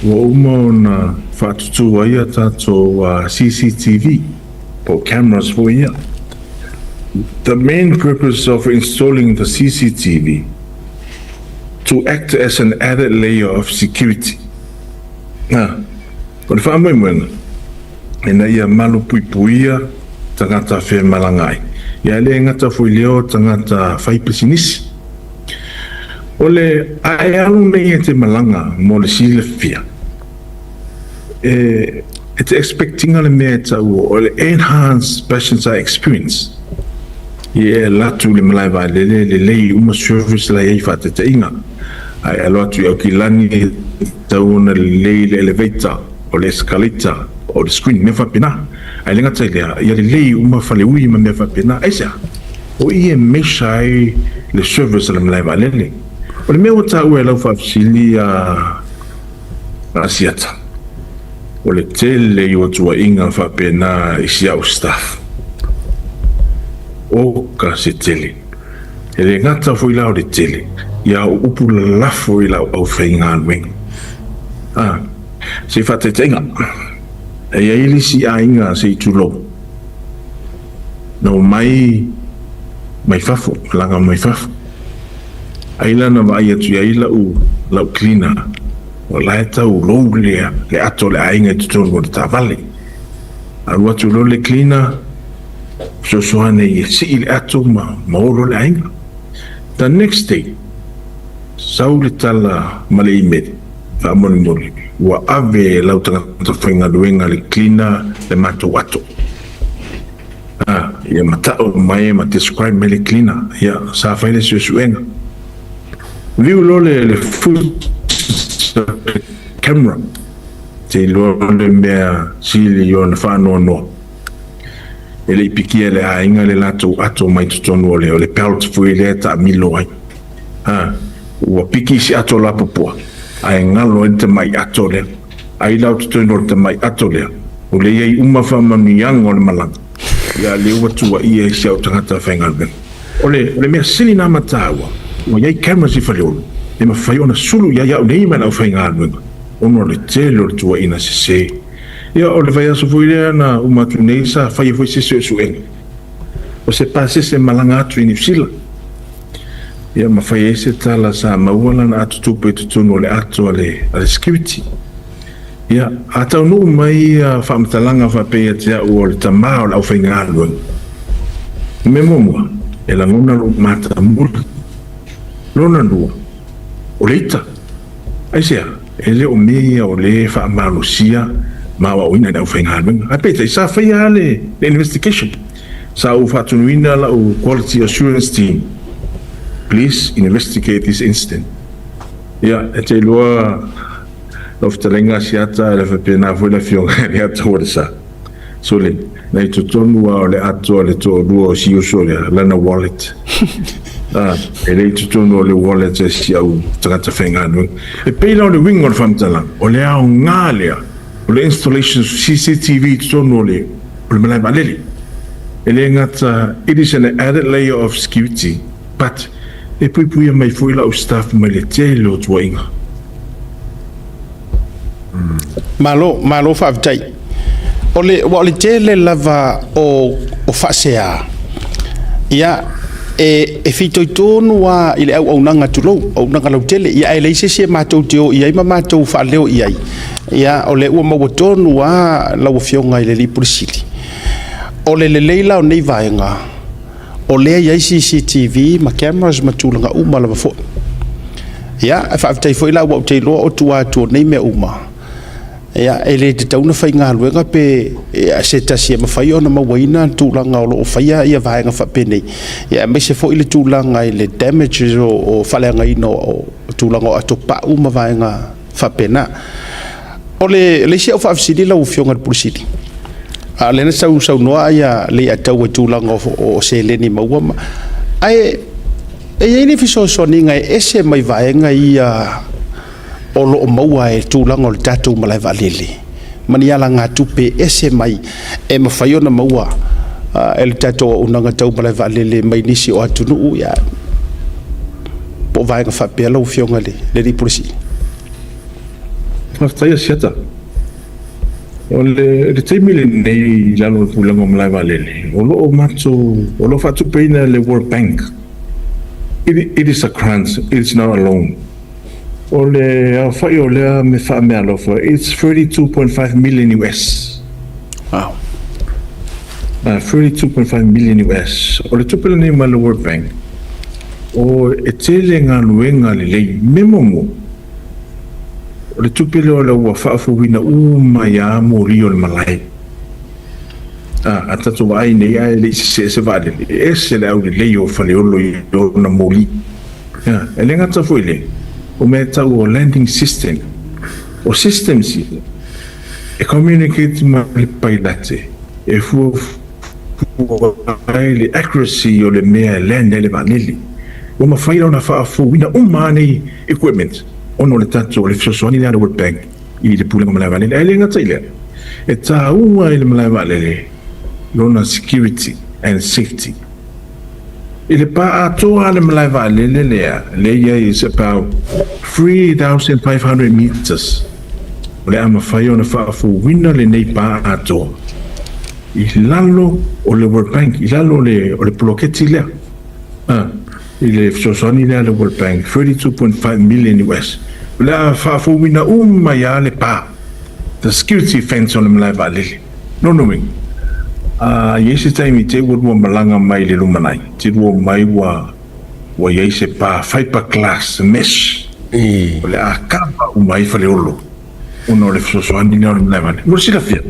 ua uma ona faatutū ai a tatou CCTV po o cameras foi ia. The main purpose of installing the CCTV to act as an added layer of security. Na, o le faamoemoega, ina ia malupuipuia tagata femalagaai ai, ia e le gata foi i lea o tagata fai pisinisi. O le a e alu nei e te malaga mo le silafia, e e te expect ina le mea e taua o le enhanced passenger experience. I e alu atu i le malae vaalele, lelei uma service la e i ai faataitaiga. A e alu atu i Aukilani e tatau ona lelei le elevator, o le escalator, o le screen, mea faapena. Ae le gata i lea, ia lelei uma faleui ma mea faapena. Aisea? O i e measure ai le service a le malae vaalele. O le mea ua taua e lau faafesili a Asiata, o le tele i o tuuaiga faapena i si au staff. Oka se tele. E le gata foi la o le tele, ia o upu lalafo i lau aufaigaluega. A, se faataitaiga, e i ai le isi aiga se i tulou, na omai mai fafo, malaga mai fafo. Ai la na vaai atu i ai lau, lau cleaner, o la e tau lou lea, le ato o le aiga i totonu o le taavale. Alu atu loa le cleaner, fesoasoani e sii le ato ma, ma olo le aiga. The next day, sau le tala ma le email, faamolemole, ua ave e lau tagata faigaluega le cleaner le matou ato. A, ia ma tau mai ma describe mai le cleaner, ia, sa fai le suesuega. View loa le, le footage camera, te iloa le mea sili ona faanoanoa. E le i pikia e le aiga le latou ato mai totonu o le, o le belt foi lea e taamilo ai. A, ua piki si ato lapopoa, ae galo ai le tamai ato lea. Ai la o totonu o le tamai ato lea, o lea i ai uma faamanuiaga o le malaga, ia lea ua tuuaia ai si au tagata faigaluega. O le, o le mea sili na ma taua, ua i ai cameras i Faleolo, e mafai ona sulu i ai au nei ma le aufaigaluega, ona o le tele o le tuuaiina sese. Ia, o le vaiaso foi lea na uma atu nei sa faia foi se suesuega o se pasese malaga atu i Niu Sila. Ia, ma fai ai se tala sa maua lana atotupe i totonu o le ato a le, a le security. Ia, a taunuu mai ia faamatalaga faapea ia te au o le tama o le aufaigaluega, o le mea muamua, e lagona lou matamuli. Lona lua, o le ita. Aisea? E le o mea ia o lea e faamalosia ma aoaoina i le aufaigaluega. Ae peitai, sa faia lava le investigation. Sa ou faatonuina lau quality assurance team, please investigate this incident. Ia, e te iloa lau fetalaiga Asiata, e le faapena foi le afioga i le Atoalesa. Sole, na i totonu lava o le ato a le toalua o si uso lea, lana wallet. A, e le i totonu o le wallet a si au tagata faigaluega. E pei la o le uiga o le faamatalaga, o le aoga lea o le installation of CCTV i totonu o le, o le malae vaalele. E le gata, it is an added layer of security, but e puipuia mai foi lau staff mai le tele o tuuaiga. Malo, malo faafetai. O le, ua o le tele lava o, o faasea, ia, e, e fitoitonu lava i le auaunaga tulou, auaunaga lautele, ia ae leai se isi e matou te o i ai ma matou faaleo i ai. Ia, o lea ua maua tonu lava lau Afioga i le Alii Pule Sili. O le lelei la o nei vaega, O lea e i ai CCTV ma cameras ma tulaga uma lava foi. Ia, e faafetai foi la ua ou te iloa o tua atu o nei mea uma, ia, e le tatau ona faigaluega pe se tasi e mafai ona mauaina tulaga o lo o faia ia vaega faapenei, ia aemaise foi le tulaga i le damages o faaleagaina o tulaga o atopau ma vaega faapena. O le isi au faafesili lau Afioga i le Pule Sili, a o lea na sausaunoa ia Leiataua i tulaga o seleni maua ma, ae e i ai ni fesoasoaniga e ese mai vaega ia o lo o maua e tulaga o le tatou malae vaalele ma ni alagatupe ese mai e mafai ona maua e le tatou auaunaga tau malae vaalele mai nisi o atunuu, ia, po o vaega faapea lau Afioga i le alii Pule Sili? Faafetai Asiata. O le taimi lenei i lalo o le Pulega o Malae Vaalele, o lo o matou, o lo o faatupeina e le World Bank. It is a grant, it is not a loan. O le aofai o lea me faameaalofa, it's 32.5 million US. Wow. 32.5 million US. O le tupe lenei mai le World Bank, o e tele galuega lelei, me muamua. O le tupe lea o le ua faafouina uma ia moli o le malae. A tatou vaai nei ae le i sesee se vaalele, e ese le aulelei o Faleolo i ona moli. E le gata foi lea, o mea e tau o landing system. O systems ia, e communicate ma le pailate, e fuafua ai le accuracy o le mea e land ai le vaalele. Ua mafai ona faafouina uma nei equipment ona o le tatou o le fesoasoani lea a le World Bank i le Pulega o Malae Vaalele. Ae le gata i lea, e taua i le malae vaalele lona security and safety. I le pa atoa le malae vaalele lea, lea e i ai is about 3,500 meters. O le a mafai ona faafouina lenei pa atoa i lalo o le World Bank, i lalo o le poloketi lea. I le fesoasoani lea a le World Bank, 32.5 million US. O le a faafouina uma ia le pa, the security fence o le malae vaalele. Lona uiga, a i ai se taimi te ua lua malaga mai i le lumanai, te lua mai ua i ai se pa fiberglass mesh, o le a kava uma ai Faleolo ona o le fesoasoani lea o le malae vaalele. Mo le silafia,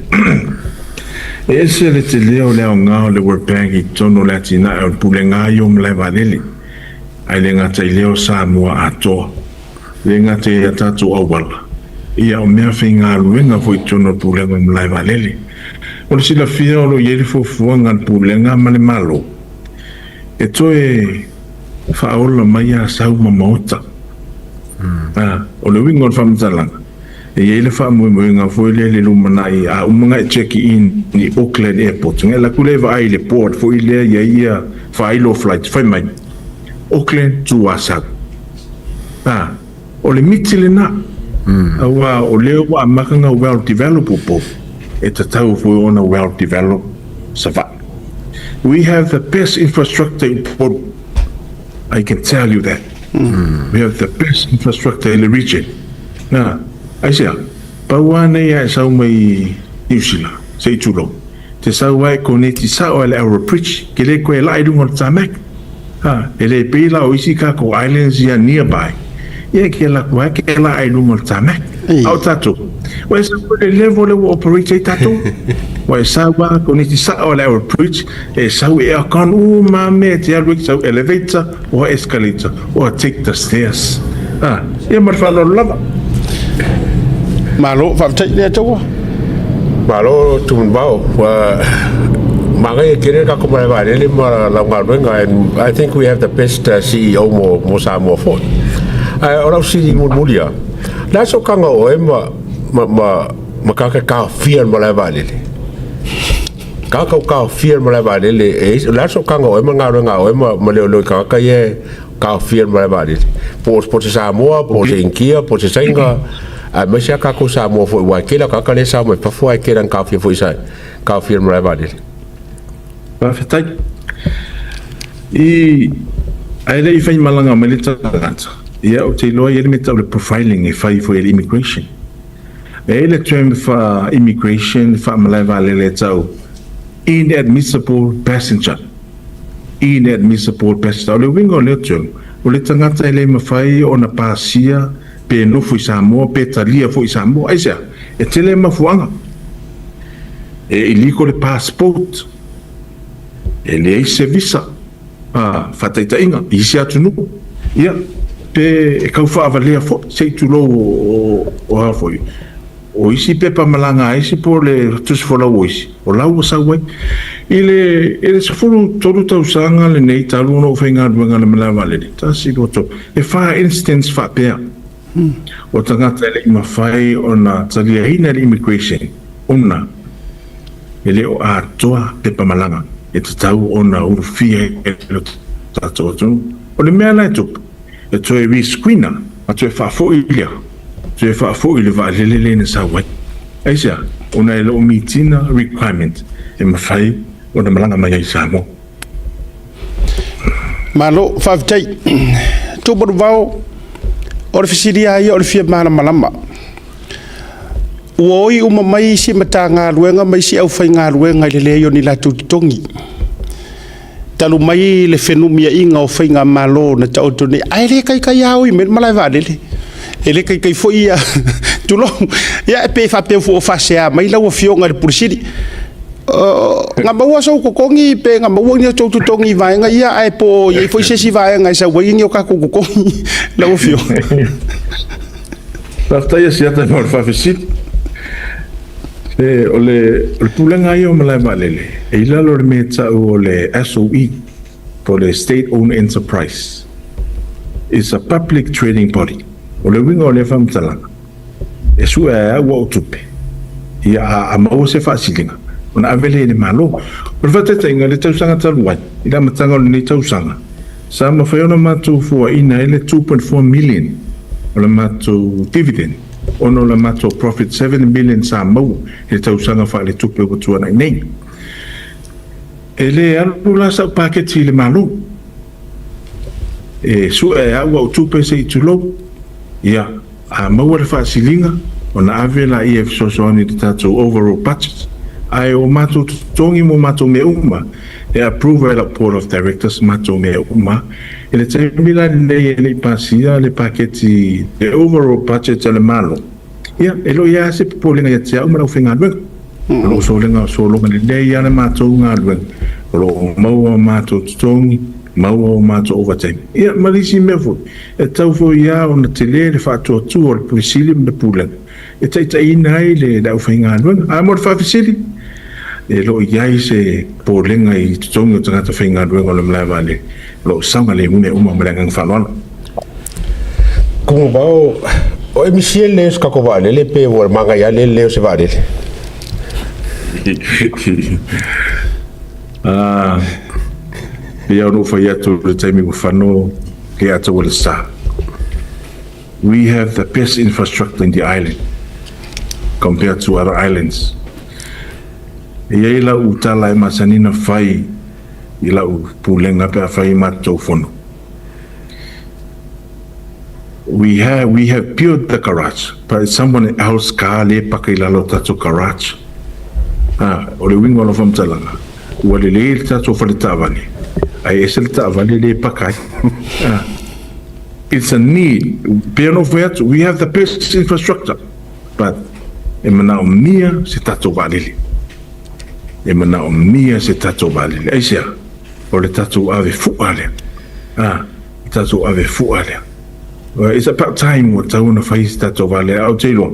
e ese le tele o le aoga o le World Bank i totonu o le atinae o le pulega ai o malae vaalele, ae le gata i lea o Samoa atoa. E le gata i a tatou auala, ia o mea faigaluega foi i totonu o le pulega o malae vaalele. Mo le silafia o lo o i ai le fuafuaga a le pulega ma le Malo e toe faaola mai Asau ma Maota. O le uiga o le faamatalaga, e i ai le faamoemoega foi lea i le lumanai a uma ona e check in i Auckland Airport, ona e alu atu lea e vaai i le board foi lea e i ai ia faailo o flights, fai mai, Auckland to Asau. O le miti lena, aua o lea ua amata ona well develop Upolu, e tatau foi ona well develop Savaii. We have the best infrastructure in Upolu. I can tell you that. We have the best infrastructure in the region. Na, aisea, pau lava nei a e sau mai Niu Sila, se i tulou, te sau lava e koneti sao ai le Aurora Bridge, ke le koe laa i luga o le tarmac. Ha, e le pei la o isi tatou islands ia nearby, ia ke alu atu lava ke laa i luga o le tarmac. A o tatou, ua e sau foi le level lea ua operate ai tatou. Ua e sau lava koneti sao ai le Aurora Bridge, e sau i aircon uma mea e te alu ai, sau elevator or escalator or take the stairs. Ha, ia ma le faaaloalo lava. Malo, faafetai Leiataua. Malo Tumanuvao, ua manaia tele le tatou malae vaalele ma lau galuega, and I think we have the best CEO mo Samoa foi. Ae o lau sili mulimuli lava, o le a se okaga o oe ma tagata e taofia i le malae vaalele? Tagata ua taofia i le malae vaalele, o le a se okaga o oe ma le galuega a oe ma leoleo i tagata ia e taofia i le malae vaalele? Po o se Samoa, po o se Initia, po o se Saina, aemaise lava tatou Samoa foi, aua e tele lava tagata lea e sao mai fafo ae tele lava ina taofia foi taofia i le malae vaalele. Faafetai. I, ae le i faimalaga mai le tagata, ia ou te iloa e i ai le mea e tau o le profiling e fai foi e le immigration. E i ai le term faa-immigration, faa-malae vaalele e tau inadmissible passenger. Inadmissible passenger. O le uiga o lea term, o le tagata e le mafai ona pasia pe nofo i Samoa pe talia foi i Samoa. Aisea? E tele mafuaaga. E illegal le passport, e leai se visa, faataitaiga i isi atunuu, ia, pe e tau faavalea foi, se i tulou o a foi, o isi pepa malaga a isi po o le tusi folau o isi, o la ua sau ai. I le i le 13 tausaga lenei talu ona ou faigaluega i le malae vaalele, 1, 2, 3, e fa instance faapea o tagata e le i mafai ona taliaina e le immigration ona e le o atoa pepa malaga e tatau ona ulufia e lo tatou atunuu. O le mea la e tupu, e toe rescreen-a ma toe faafoi lea, toe faafoi le vaalele lea na sau ai. Aisea? Ona e le o meet-ina requirement e mafai ona malaga mai ai i Samoa. Malo, faafetai. Tuumanuvao, o le fesili lava ia o le fia malamalama. Ua oi uma mai isi Matagaluega ma isi aufaigaluega i le leai o ni latou totogi, talu mai le fenumiaiga o faigamalo na taoto nei, ae le taitai lava oi mai le malae vaalele. E le taitai foi ia, tulou, ia e pei faapea ua faasea mai lau Afioga i le Pule Sili. Na maua sou totogi pe na maua ni outou totogi i vaega ia, ae po o i ai foi se isi vaega e sau ai ni o tatou totogi, lau Afioga? Faafetai Asiata mo le faafesili. O le pulega ia o malae vaalele, e i lalo o le mea e tau o le SOE, po o le State Owned Enterprise. It's a public trading body. O le uiga o lea faamatalaga, e sue e au au tupe, ia a maua se faasiliga, ona ave lea i le Malo. O le faataitaiga, i le tausaga talu ai, i le amataga o lenei tausaga, sa mafai ona matou fuaina ai le 2.4 million o le matou dividend ona o le matou profit 7 million sa maua i le tausaga faaletupe ua tuanai nei. E le alu la sau paketi i le Malo. E sue e au au tupe se i tulou, ia, a maua le faasiliga, ona ave laia e fesoasoani i le tatou overall budget. Ae o matou totogi ma o matou mea uma, e approve e lau Board of Directors matou mea uma. I le taimi la lenei e le i pasia le paketi, le overall budget a le Malo, ia, e le o i ai lava se popolega ia te au ma le aufaigaluega. O lo o solega sologa lelei lava le matou galuega, o lo o maua o matou totogi, maua o matou overtime. Ia, ma le isi mea foi, e tatau foi lava ona tele le faatuatua o le Pule Sili ma le Pulega e taitaiina ai le aufaigaluega. Ae mo le faafesili, e le o i ai se popolega i totogi o tagata faigaluega o le malae vaalele, o lo o saogalemu mea uma ma le agaga faaaloalo. Kumuvao, o emisi e le o se tatou vaalele pe ua manaia lava le le o se vaalele? Ah, pei lava ona ou fai atu i le taimi ua fano ke ata ua le sa. We have the best infrastructure in the island compared to other islands. E i ai lau tala e masani ona fai i lau pulega pe a fai matou fono. We have, we have built the garage, but it's someone else car lea e paka i lalo o tatou garage. Ha, o le uiga o lau faamatalaga, ua lelei le tatou fale taavale, ae ese le taavale lea e paka ai. Ha, it's a need, pei ona ou fai atu, we have the best infrastructure, but e manaomia se tatou vaalele. E manaomia se tatou vaalele. Aisea? O le tatou ave fua lea. Ha, le tatou ave fua lea. It's about time ua tatau ona fai se tatou vaalele, ae ou te iloa,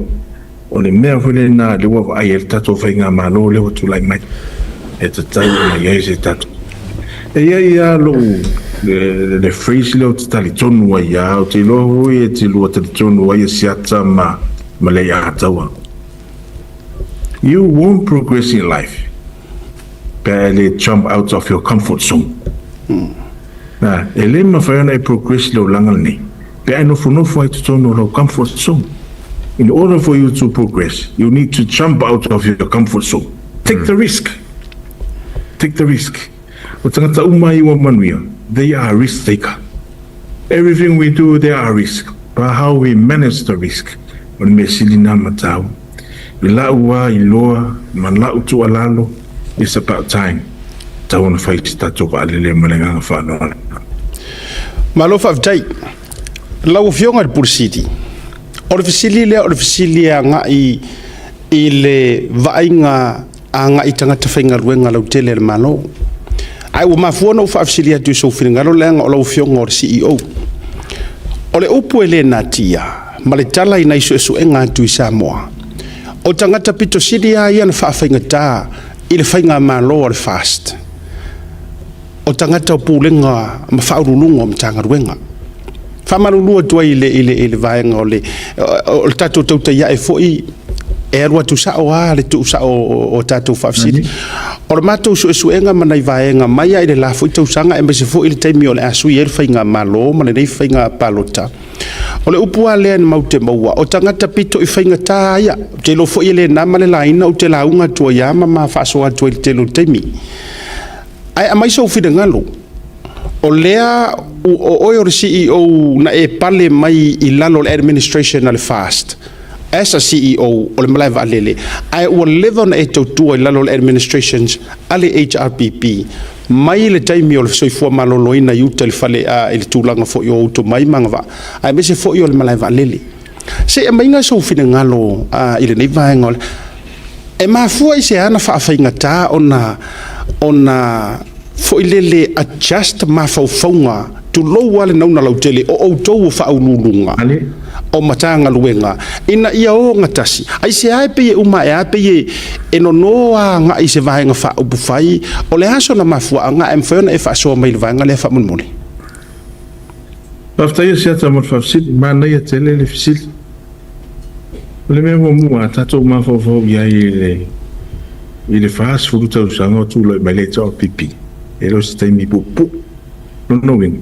o le mea foi lena lea ua vaai ai le tatou faigamalo lea ua tulai mai, e tatau ona i ai se tatou. E i ai lava lou le phrase lea ou te talitonu ai lava, ou te iloa foi e te lua talitonu ai e Siata ma Leiataua. You won't progress in life pe a e le jump out of your comfort zone. Nā, e le mafai ona e progress i lou laga lenei pe a e nofonofo ai i totonu o lou comfort zone. In order for you to progress, you need to jump out of your comfort zone. Take the risk. Take the risk. O tagata uma i ua manuia, they are risk taker. Everything we do, there are risk, but how we manage the risk, o le mea sili nā matau. I la'u wā iloa ma la'u tuualalo, it's about time. tatau ona fai i se tatou vaalele ma le agaga faaaloalo. Malo faafetai. Lau Afioga i le Pule Sili, o le fesili lea o le fesili e agai i le vaaiga agai i tagata faigaluega lautele a le Malo. Ae ua mafua ona ou faafesili atu i sou finagalo leaga o lau Afioga o le CEO. O le upu e le natia ma le tala i nai suesuega atu i Samoa, o tagata pito sili lava ia na faafaigata i le faigamalo a le FAST, o tagata o Pulega ma Faauluuluga o Matagaluega. Faamalulu atu ai i le vaega o le tatou tautai ae foi e alu atu sao lava le tuusao o tatou faafesili. O le matou suesuega ma nai vaega mai lava i le la foi tausaga aemaise foi le taimi o le a sui ai le faigamalo ma lenei faiga palota, o le upu lava lea matou te maua, o tagata pito i faigata ia. Ou te iloa foi e le na ma le laina ou te lauga atu ai lava ma ma faasoa atu ai i le tele o taimi. Ae aumai sou finagalo, o lea o oe o le CEO na e pale mai i lalo o le administration a le FAST as a CEO o le malae vaalele, ae ua leva ona e tautua i lalo o le administrations a le HRPP mai le taimi o le soifua maloloina i uta i le fale i le tulaga foi o ou tomai ma agavaa, aemaise foi o le malae vaalele. Se i aumaiga sou finagalo i lenei vaega o le e mafua i se ana faafaigata ona foi lele adjust mafaufauga, tulou lava le nauna lautele o outou o faauluuluga o Matagaluega ina ia ogatasi. Aisea e pei e uma ae a pei e nono agai i se vaega faaupufai? O le a sona mafuaaga ae mafai ona e faasoa mai i le vaega lea faamolemole? Faafetai Asiata mo le faafesili, manaia tele le fesili. O le mea muamua a tatou mafaufau i ai i le 40 tausaga o tulai mai le HRPP, e le o se taimi puupuu. Lona uiga,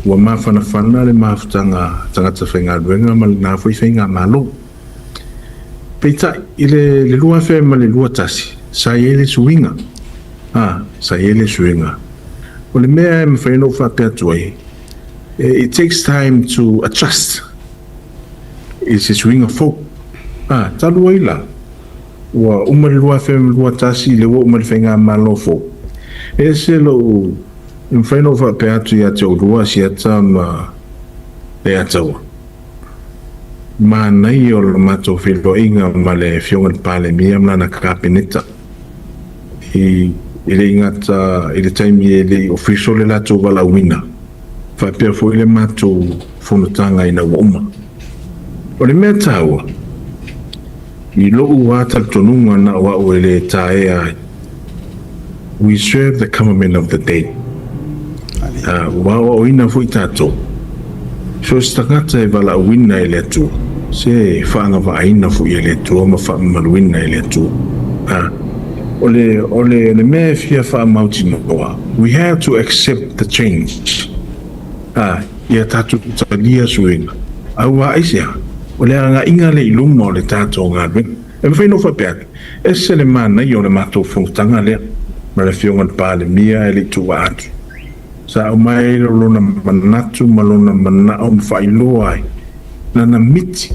ua mafanafana le mafutaga a tagata faigaluega ma lena foi faigamalo. Peitai, i le 2021, sa i ai le suiga. Sa i ai le suiga. O le mea e mafai ona ou faapea atu ai, it takes time to adjust i se suiga fou. Talu ai la, ua uma le 2021, lea ua uma le faigamalo fou. E ese lou, e mafai ona ou faapea atu ia te oulua, Asiata ma Leiataua, manaia o le matou feiloaiga ma le Afioga i le Palemia ma lana Kapeneta i e le i gata i le taimi e le i official le latou valaauina, faapea foi le matou fonotaga ina ua uma. O le mea taua, i lou lava talitonuga na o au e le taea ai, we serve the government of the day. Ua aoaoina foi tatou, so o se tagata e valaauina e le Atua, se faagavaaina foi e le Atua ma faamamaluina e le Atua. O le mea e fia faamautinoa, we have to accept the change. Ia tatou talia suiga. Aua aisea, o le agaiga lea i luma o le tatou galuega. E mafai ona ou faapea atu, ese le manaia o le matou fonotaga lea ma le Afioga i le Palemia e le i tuua atu. Sa aumai ai lona manatu ma lona manao ma faailoa ai lana miti.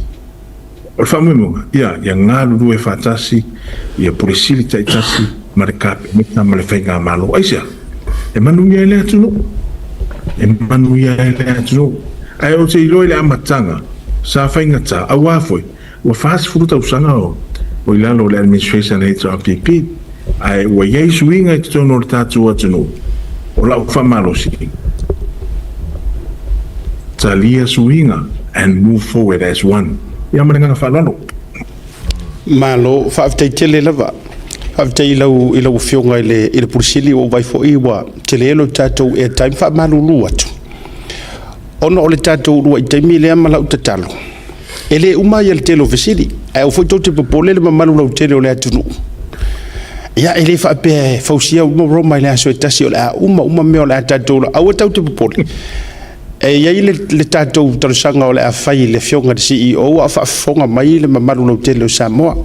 O le faamoemoega, ia galulue faatasi ia Pule Sili taitasi ma le Kapeneta ma le Faigamalo. Aisea? E manuia ai le atunuu. E manuia ai le atunuu. Ae ou te iloa i le amataga, sa faigata, aua foi, ua 40 tausaga o i lalo o le administration a le HRPP, ae ua i ai suiga i totonu o le tatou atunuu. O lau faamalosi, talia suiga and move forward as one. Ia ma le agaga faaaloalo. Malo, faafetai tele lava. Faafetai i lau Afioga i le Pule Sili, ua ou vaai foi ua tele lo tatou airtime, faamalulu atu ona o le tatou uluai taimi lea ma lau tatalo. E le uma ia le tele o fesili, ae au foi tou te popole le mamalu lautele o le atunuu. Ia, e le faapea e fausia uma Roma i le aso e tasi o le a uma uma mea o le a tatou aua tatou te popole. E i ai le tatou talosaga o le a fai i le Afioga i le CEO a o faafofoga mai le mamalu lautele o Samoa.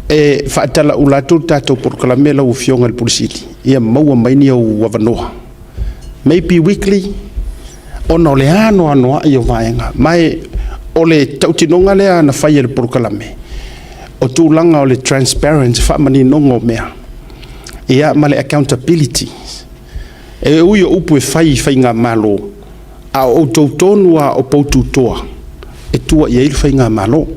E faatalaula atu le tatou polokalame lau Afioga i le Pule Sili, ia maua mai ni ou avanoa. Maybe weekly, ona o le anoanoai o vaega. Ma o le tautinoga lea na fai e le polokalame, o tulaga o le transparent faamaninoga o mea. Ia, ma le accountability. E ui o upu e fai i faigamalo, a o outou tonu lava o poututoa e tua i ai le faigamalo.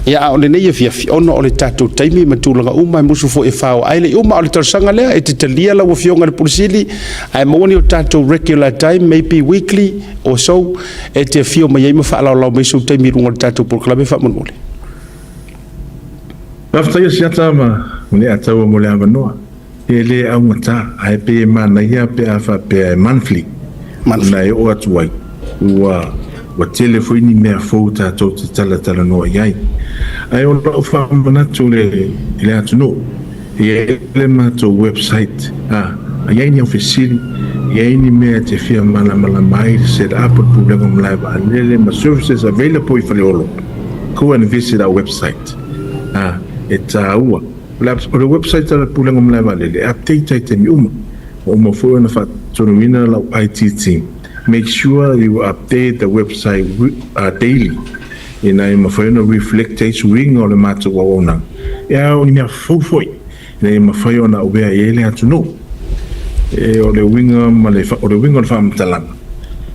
Ia, a o lenei afiafi, ona o le tatou taimi ma tulaga uma, e musu foi e fao ae le i uma. A o le talosaga lea, e te talia lau Afioga i le Pule Sili, ae maua ni o tatou regular time, maybe weekly or so, e te afio mai ai ma faalaolao mai sou taimi i luga o le tatou polokalame faamolemole. Faafetai Asiata ma Leiataua mo le avanoa. E le augata, ae pei e manaia pe a faapea e monthly, Monthly. Ona e oo atu ai, ua tele foi ni mea fou tatou te talatalanoa i ai. Ae o lau faamanatu i le atunuu, e i ai le matou website, a i ai ni au fesili, e i ai ni mea e te fia malamalama ai i le set up o le Pulega o Malae Vaalele ma services available i Faleolo, go and visit our website. A, e taua. O le website a le Pulega o Malae Vaalele e update ai taimi uma. Ua uma foi ona faatonuina lau IT team. Make sure you update the website daily ina ia mafai ona reflect ai suiga o le matou auaunaga. E ao ni mea fou foi ina ia mafai ona avea i ai le atunuu. E o le uiga ma le o le uiga o le faamatalaga,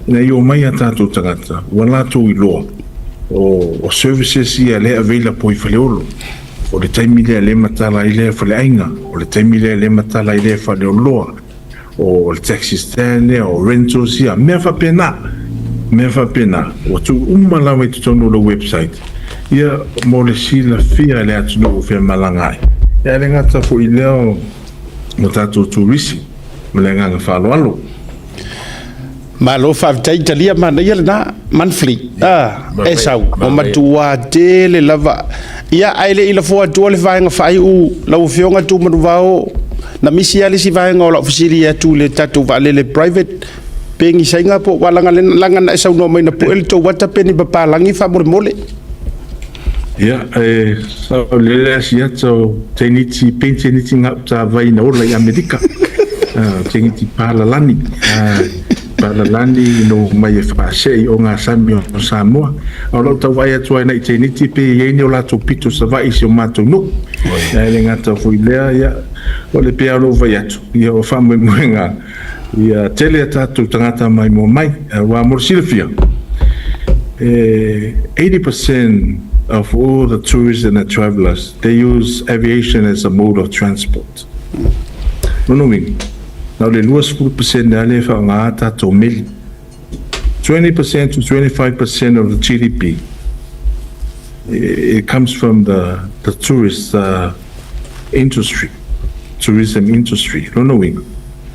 ina ia omai a tatou tagata ua latou iloa o services ia lea e available i Faleolo. O le taimi lea le matala ai lea faleaiga, o le taimi lea le matala ai lea faleoloa, o le taxi stand lea, o rentals ia, mea faapena, mea faapena, ua tuu uma lava i totonu o le website, ia mo le silafia e le atunuu o femalagaai ai. Ae le gata foi i lea o tatou turisi ma le agaga faaaloalo. Malo faafetai talia manaia lena monthly a e sau ua matua tele lava. Ia, ae le i lafo atua le vaega faaiu lau Afioga Tumanuvao, na misi lava le isi vaega o lau fesili atu i le tatou vaalele private pe ni saiga po ua laga laga na e saunoa mai na pue le tou ata pe ni papalagi faamolemole. Ia, e sao lele Asiata o teniti, penteniti gautavai na ola i Amerika. Teniti palalani. Palalani no mai e faasei o ngā sami o Samoa. A o lau tau vaai atu ai nei teniti pe i ai ni o latou pito Savaii i si o matou nuu. Ae le gata foi lea, ia, o le pea o lou vai atu, ia o faamoemoega, ia tele a tatou tagata maimoa mai. Aua mo le silafia, 80% of all the tourists and the travelers, they use aviation as a mode of transport. Lona uiga, na o le 20% lava lea e faaaoga a tatou meli. 20% to 25% of the GDP, it comes from the tourist industry, tourism industry. Lona uiga,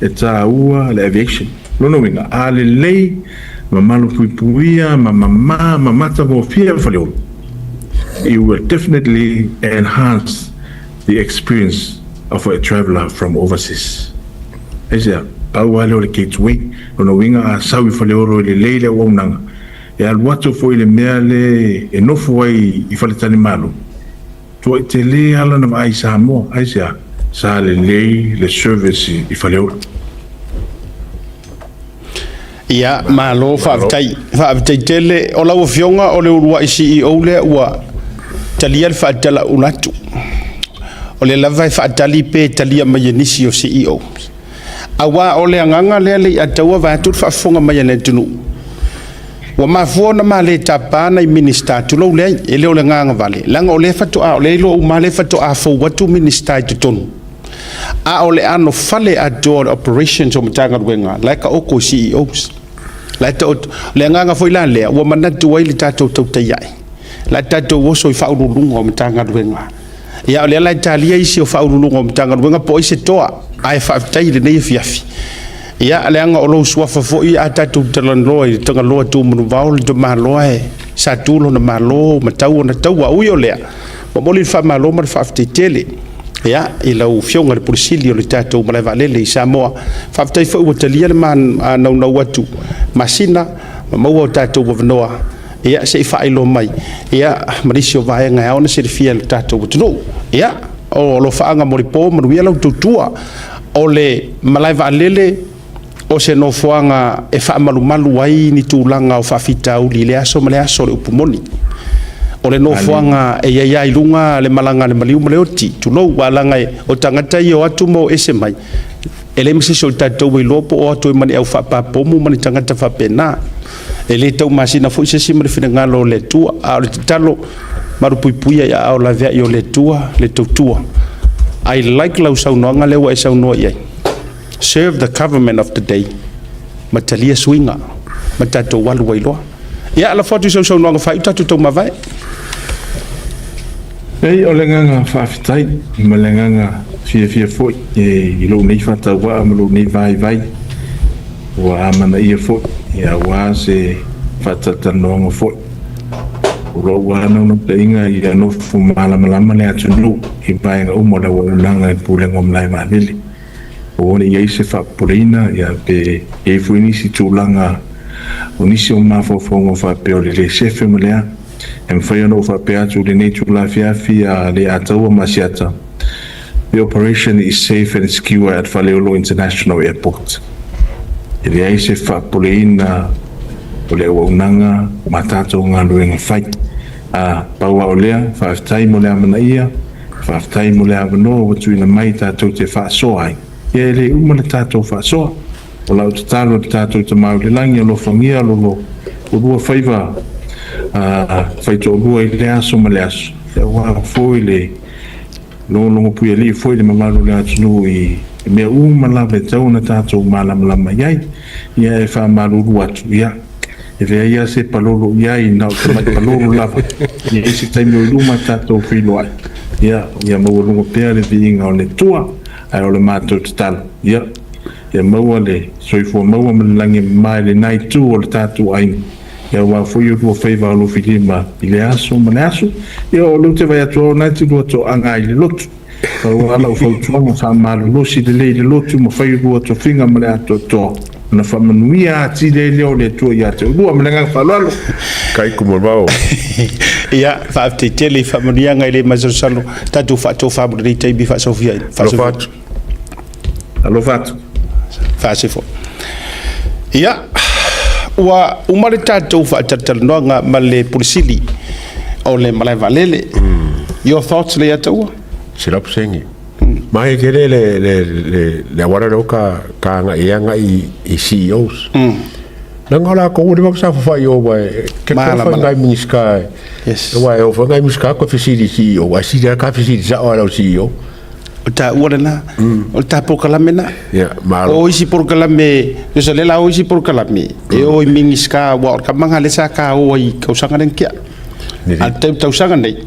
e taua le aviation. Lona uiga, a lelei ma malupuipuia ma mamā ma matagofie Faleolo, it will definitely enhance the experience of a traveller from overseas. Aisea? Pau lava lea o le gateway. Lona uiga a sau i Faleolo e lelei le auaunaga, e alu atu foi i le mea le e nofo ai i Faletalimalo, tuai tele lava lana vaai i Samoa. Aisea? Sa lelei le service i Faleolo. Ia, malo faafetai, faafetai tele. O lau Afioga o le uluai CEO lea ua talia le faatalaula atu. O lea lava e faatali pe talia mai e nisi o CEO. Aua o le agaga lea le i ataua vaeatu le faafofoga mai a le atunuu. Ua mafua ona male tapa nai Minisita, tulou leai, e le o le agaga vale, leaga o lea faatoa, o lea iloa uma lea faatoa fou atu Minisita i totonu. A o le anofale atoa o le operations o Matagaluega, la e taoto i CEOs. La e taoto. O le agaga foi la lea, ua manatu ai le tatou tautai ai. La e tatou oso i faauluuluga o Matagaluega. Ia, o lea la e talia isi o faauluuluga o Matagaluega po o ai se toa, ae faafetai i lenei afiafi. Ia, leaga o lou suafa foi a tatou talanoa i le Tagaloa Tumanuvao, le tamaloa e sa tu lona malo ma tau ona taua. Ui o lea, momoli le faamalo ma le faafetai tele. Ia, i lau Afioga i le Pule Sili o le tatou malae vaalele i Samoa, faafetai foi ua talia le naunau atu masina ma maua o tatou avanoa, ia, se i faailoa mai, ia, ma nisi o vaega e ao ona silafia e le tatou atunuu. Ia, o alofaaga mo le po, manuia lau tautua. O le malae vaalele o se nofoaga e faamalumalu ai ni tulaga o faafitauli i le aso ma le aso o le upu moni. O le nofoaga e i ai lava i luga le malaga a le maliu ma le oti, tulou, aua leaga o tagata ia e o atu ma o ese mai, e leai ma se isi o tatou e iloa po o atu ai ma ni au faapapomu ma ni tagata faapena. E le taumasina foi se isi ma le finagalo o le Atua, a o le tatalo, malupuipuia i aao laveai o le Atua le tautua. I like lau saunoaga lea ua e saunoa i ai, serve the government of the day ma talia suiga ma tatou alu ai loa. Ia, lafo atu i sau saunoaga faaiu tatou taumavae. Ei, o le agaga faafetai ma le agaga fiafia foi i lou nei faatauvaa ma lou nei vaivai ua amanaia foi aua se faatalatalanoaga foi. O lou lava naunautaiga ia nofo malamalama le atunuu i vaega uma o le auaunaga i le Pulega o Malae Vaalele. Aua ne i i ai se faapopoleina pe i ai foi nisi tulaga o nisi o mafaufauga faapea o le le sefe ma le a. E mafai ona ou faapea atu i lenei itula afiafi a Leiataua ma Asiata, The operation is safe and secure at Faleolo International Airport. E leai se faapopoleina o le auaunaga ma tatou galuega fai. A, pau lava o lea, faafetai mo le amanaia. Faafetai mo le avanoa ua tuuina mai tatou te faasoa ai. Ia e le uma le tatou faasoa. O lau tatalo i le tatou Tama i le Lagi, alofagia lo lo oulua faiva faitoalua i lea aso ma le aso, aua foi le logologopuialii foi le mamalu o le atunuu i mea uma lava e tatau ona tatou malamalama i ai. Ia e faamalulu atu, ia E leai lava se palolo i ai, na o tamai palolo lava. I ai se taimi o i luma tatou feiloai, ia, ia maualuga pea le viiga o le Atua. Ae o le matou tatalo, ia, ia maua le soifua maua ma le lagi e mama i lena itu o le tatou aiga, ia aua foi oulua faiva alofilima i le aso ma le aso. Ia, o lea ou te vaai atu lava o lena e te lua toaga ai i le lotu. Pau lava lau fautuaga, faamalolosi lelei i le lotu ma fai oulua tofiga ma le atoatoa, ona faamanuia atili ai lea o le Atua ia te oulua. Ma le agaga faaaloalo. Kai Kumulvao. Ia, faafetai tele i faamanuiaga e le masalosalo tatou faatofa mo lenei taimi faasofia ai. Alofa atu. Alofa atu. Faasefo. Ia, ua uma le tatou faatalatalanoaga ma le Pule Sili o le Malae Vaalele. Your thoughts, Leiataua? 100%. Mai tele le le le le auala lea ka ka agai ai agai i CEOs. Leaga o latou ua leva ona saofafai i o aua e ke Malamalama. fai nai Minisita e aua e oo foi nai Minisita koe fesili i CEO ae sili lava ka fesili sao lava i lau CEO. O taua lena, o le ta polokalame lena. Ia, malo. O isi polokalame, tusa lea la o isi polokalame, e o i Minisita, aua o le kamaga lea sa ta o ai i tausaga lea na tea. A o le tausaga nei,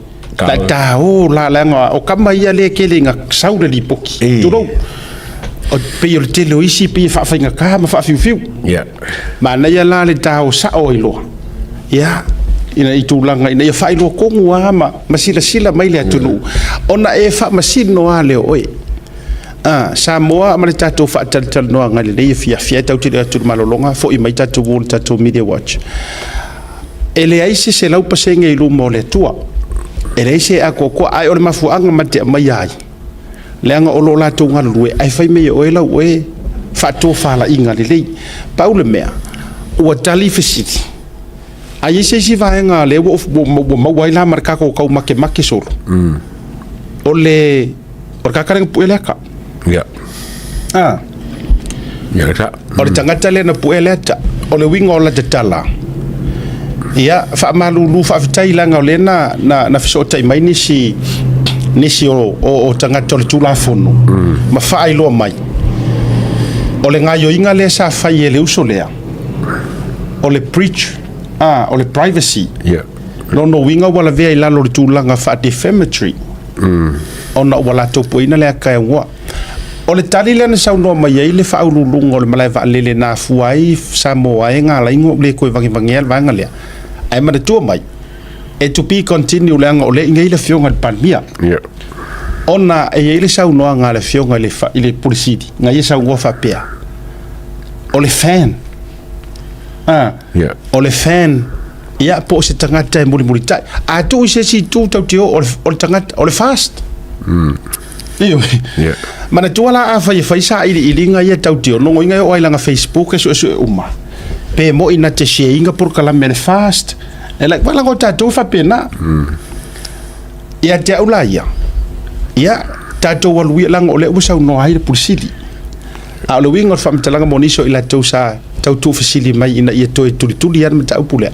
la ta o la leaga o kama ia lea e tele ina sau le lipoti, tulou. O pei o le tele o isi pei e faafaigata ma faafiufiu. Manaia la le ta o sao ai loa, ia, ina i tulaga ina ia faailoa tonu lava ma, ma silasila mai le atunuu, ona e faamasino lava lea o oe. Ah, Samoa ma le tatou faatalatalanoaga i lenei afiafi, ae tatou te le atu i le malologa, foi mai tatou o le tatou Media Watch. E leai se 100% i luma o le Atua. E leai se atoatoa, ae o le mafuaaga ma te aumaia ai, leaga o lo o latou galulue, ae fai mai e oe lau oe faatofalaiga lelei. Pau le mea, ua tali fesili, a i ai se isi vaega lea ua, ua, ua maua ai la ma le tatou tau makemake solo, o le, o le tagata lea na pue le ata. Ah. Ia, sa. O le tagata lea na pue le ata. O le uiga o lata tala, ia, faamalulu faafetai leaga o lea na, na, na fesootai mai nisi, nisi o, o, o tagata o le Tulafono ma faailoa mai, o le gaoioiga lea sa fai e le uso lea, o le breach, ah, o le privacy. Lona uiga ua lavea i lalo o le tulaga faa-defamatory, ona ua latou pueina le ata e aunoa. O le tali lea na saunoa mai ai le faauluuluga o le malae vaalele na afua ai Samoa e na ala ai ona ou le toe vagevagea le vaega lea. Ae manatua mai, e to be continue leaga o lea e i inei le Afioga i le Palemia. Ona e i ai le saunoaga a le Afioga i le Pule Sili, na ia saunoa faapea, o le fan, o le fan, ia po o se tagata e mulimulitai. A tuu i se isi itu tatou te o, o le tagata, o le fast. Ioe. Manatua la afai e fai sailiiliga ia tatou te ono iga e oo ai i lana Facebook e suesue uma, pe moi na te share ina polokalame a le fast, E like, leaga o tatou e faapena. Ia te au la ia, ia, tatou alu ia leaga o lea ua saunoa ai le Pule Sili. A o le uiga o le faamatalaga mo nisi o i latou sa tau tuufesili mai ina ia toe tulituli lava le mataupu lea,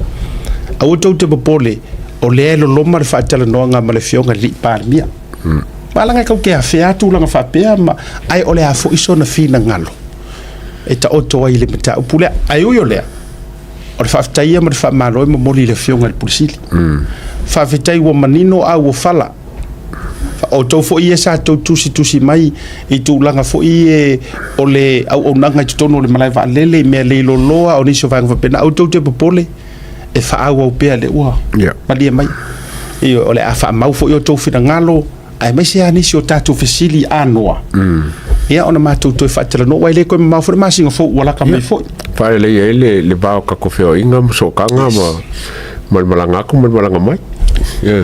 aua tou te popole, o lea e loloma le faatalanoaga ma le Afioga i le Alii Palemia. Ma leaga e tau te afea lava tulaga faapea ma, ae o le a foi sona finagalo e taoto ai i le mataupu lea. Ae ui o lea, o le faafetai ia ma le faamalo e momoli i le Afioga i le Pule Sili. Faafetai ua manino a ua fala. O outou foi ia sa tou tusitusi mai i tulaga foi ia o le auaunaga i totonu o le malae vaalele i mea leiloloa o nisi o vaega faapena, aua tou te popole, e faaauau pea lea ua malie mai. Ioe, o le a faamau foi outou finagalo, aemaise lava nisi o tatou fesili anoa, ia ona matou toe faatalanoa, aua e le toe mamao foi le masina fou ua lata mai foi. Faaleleia ai le va o tatou feoaiga ma sootaga ma le malaga atu ma le malaga mai. Yeah.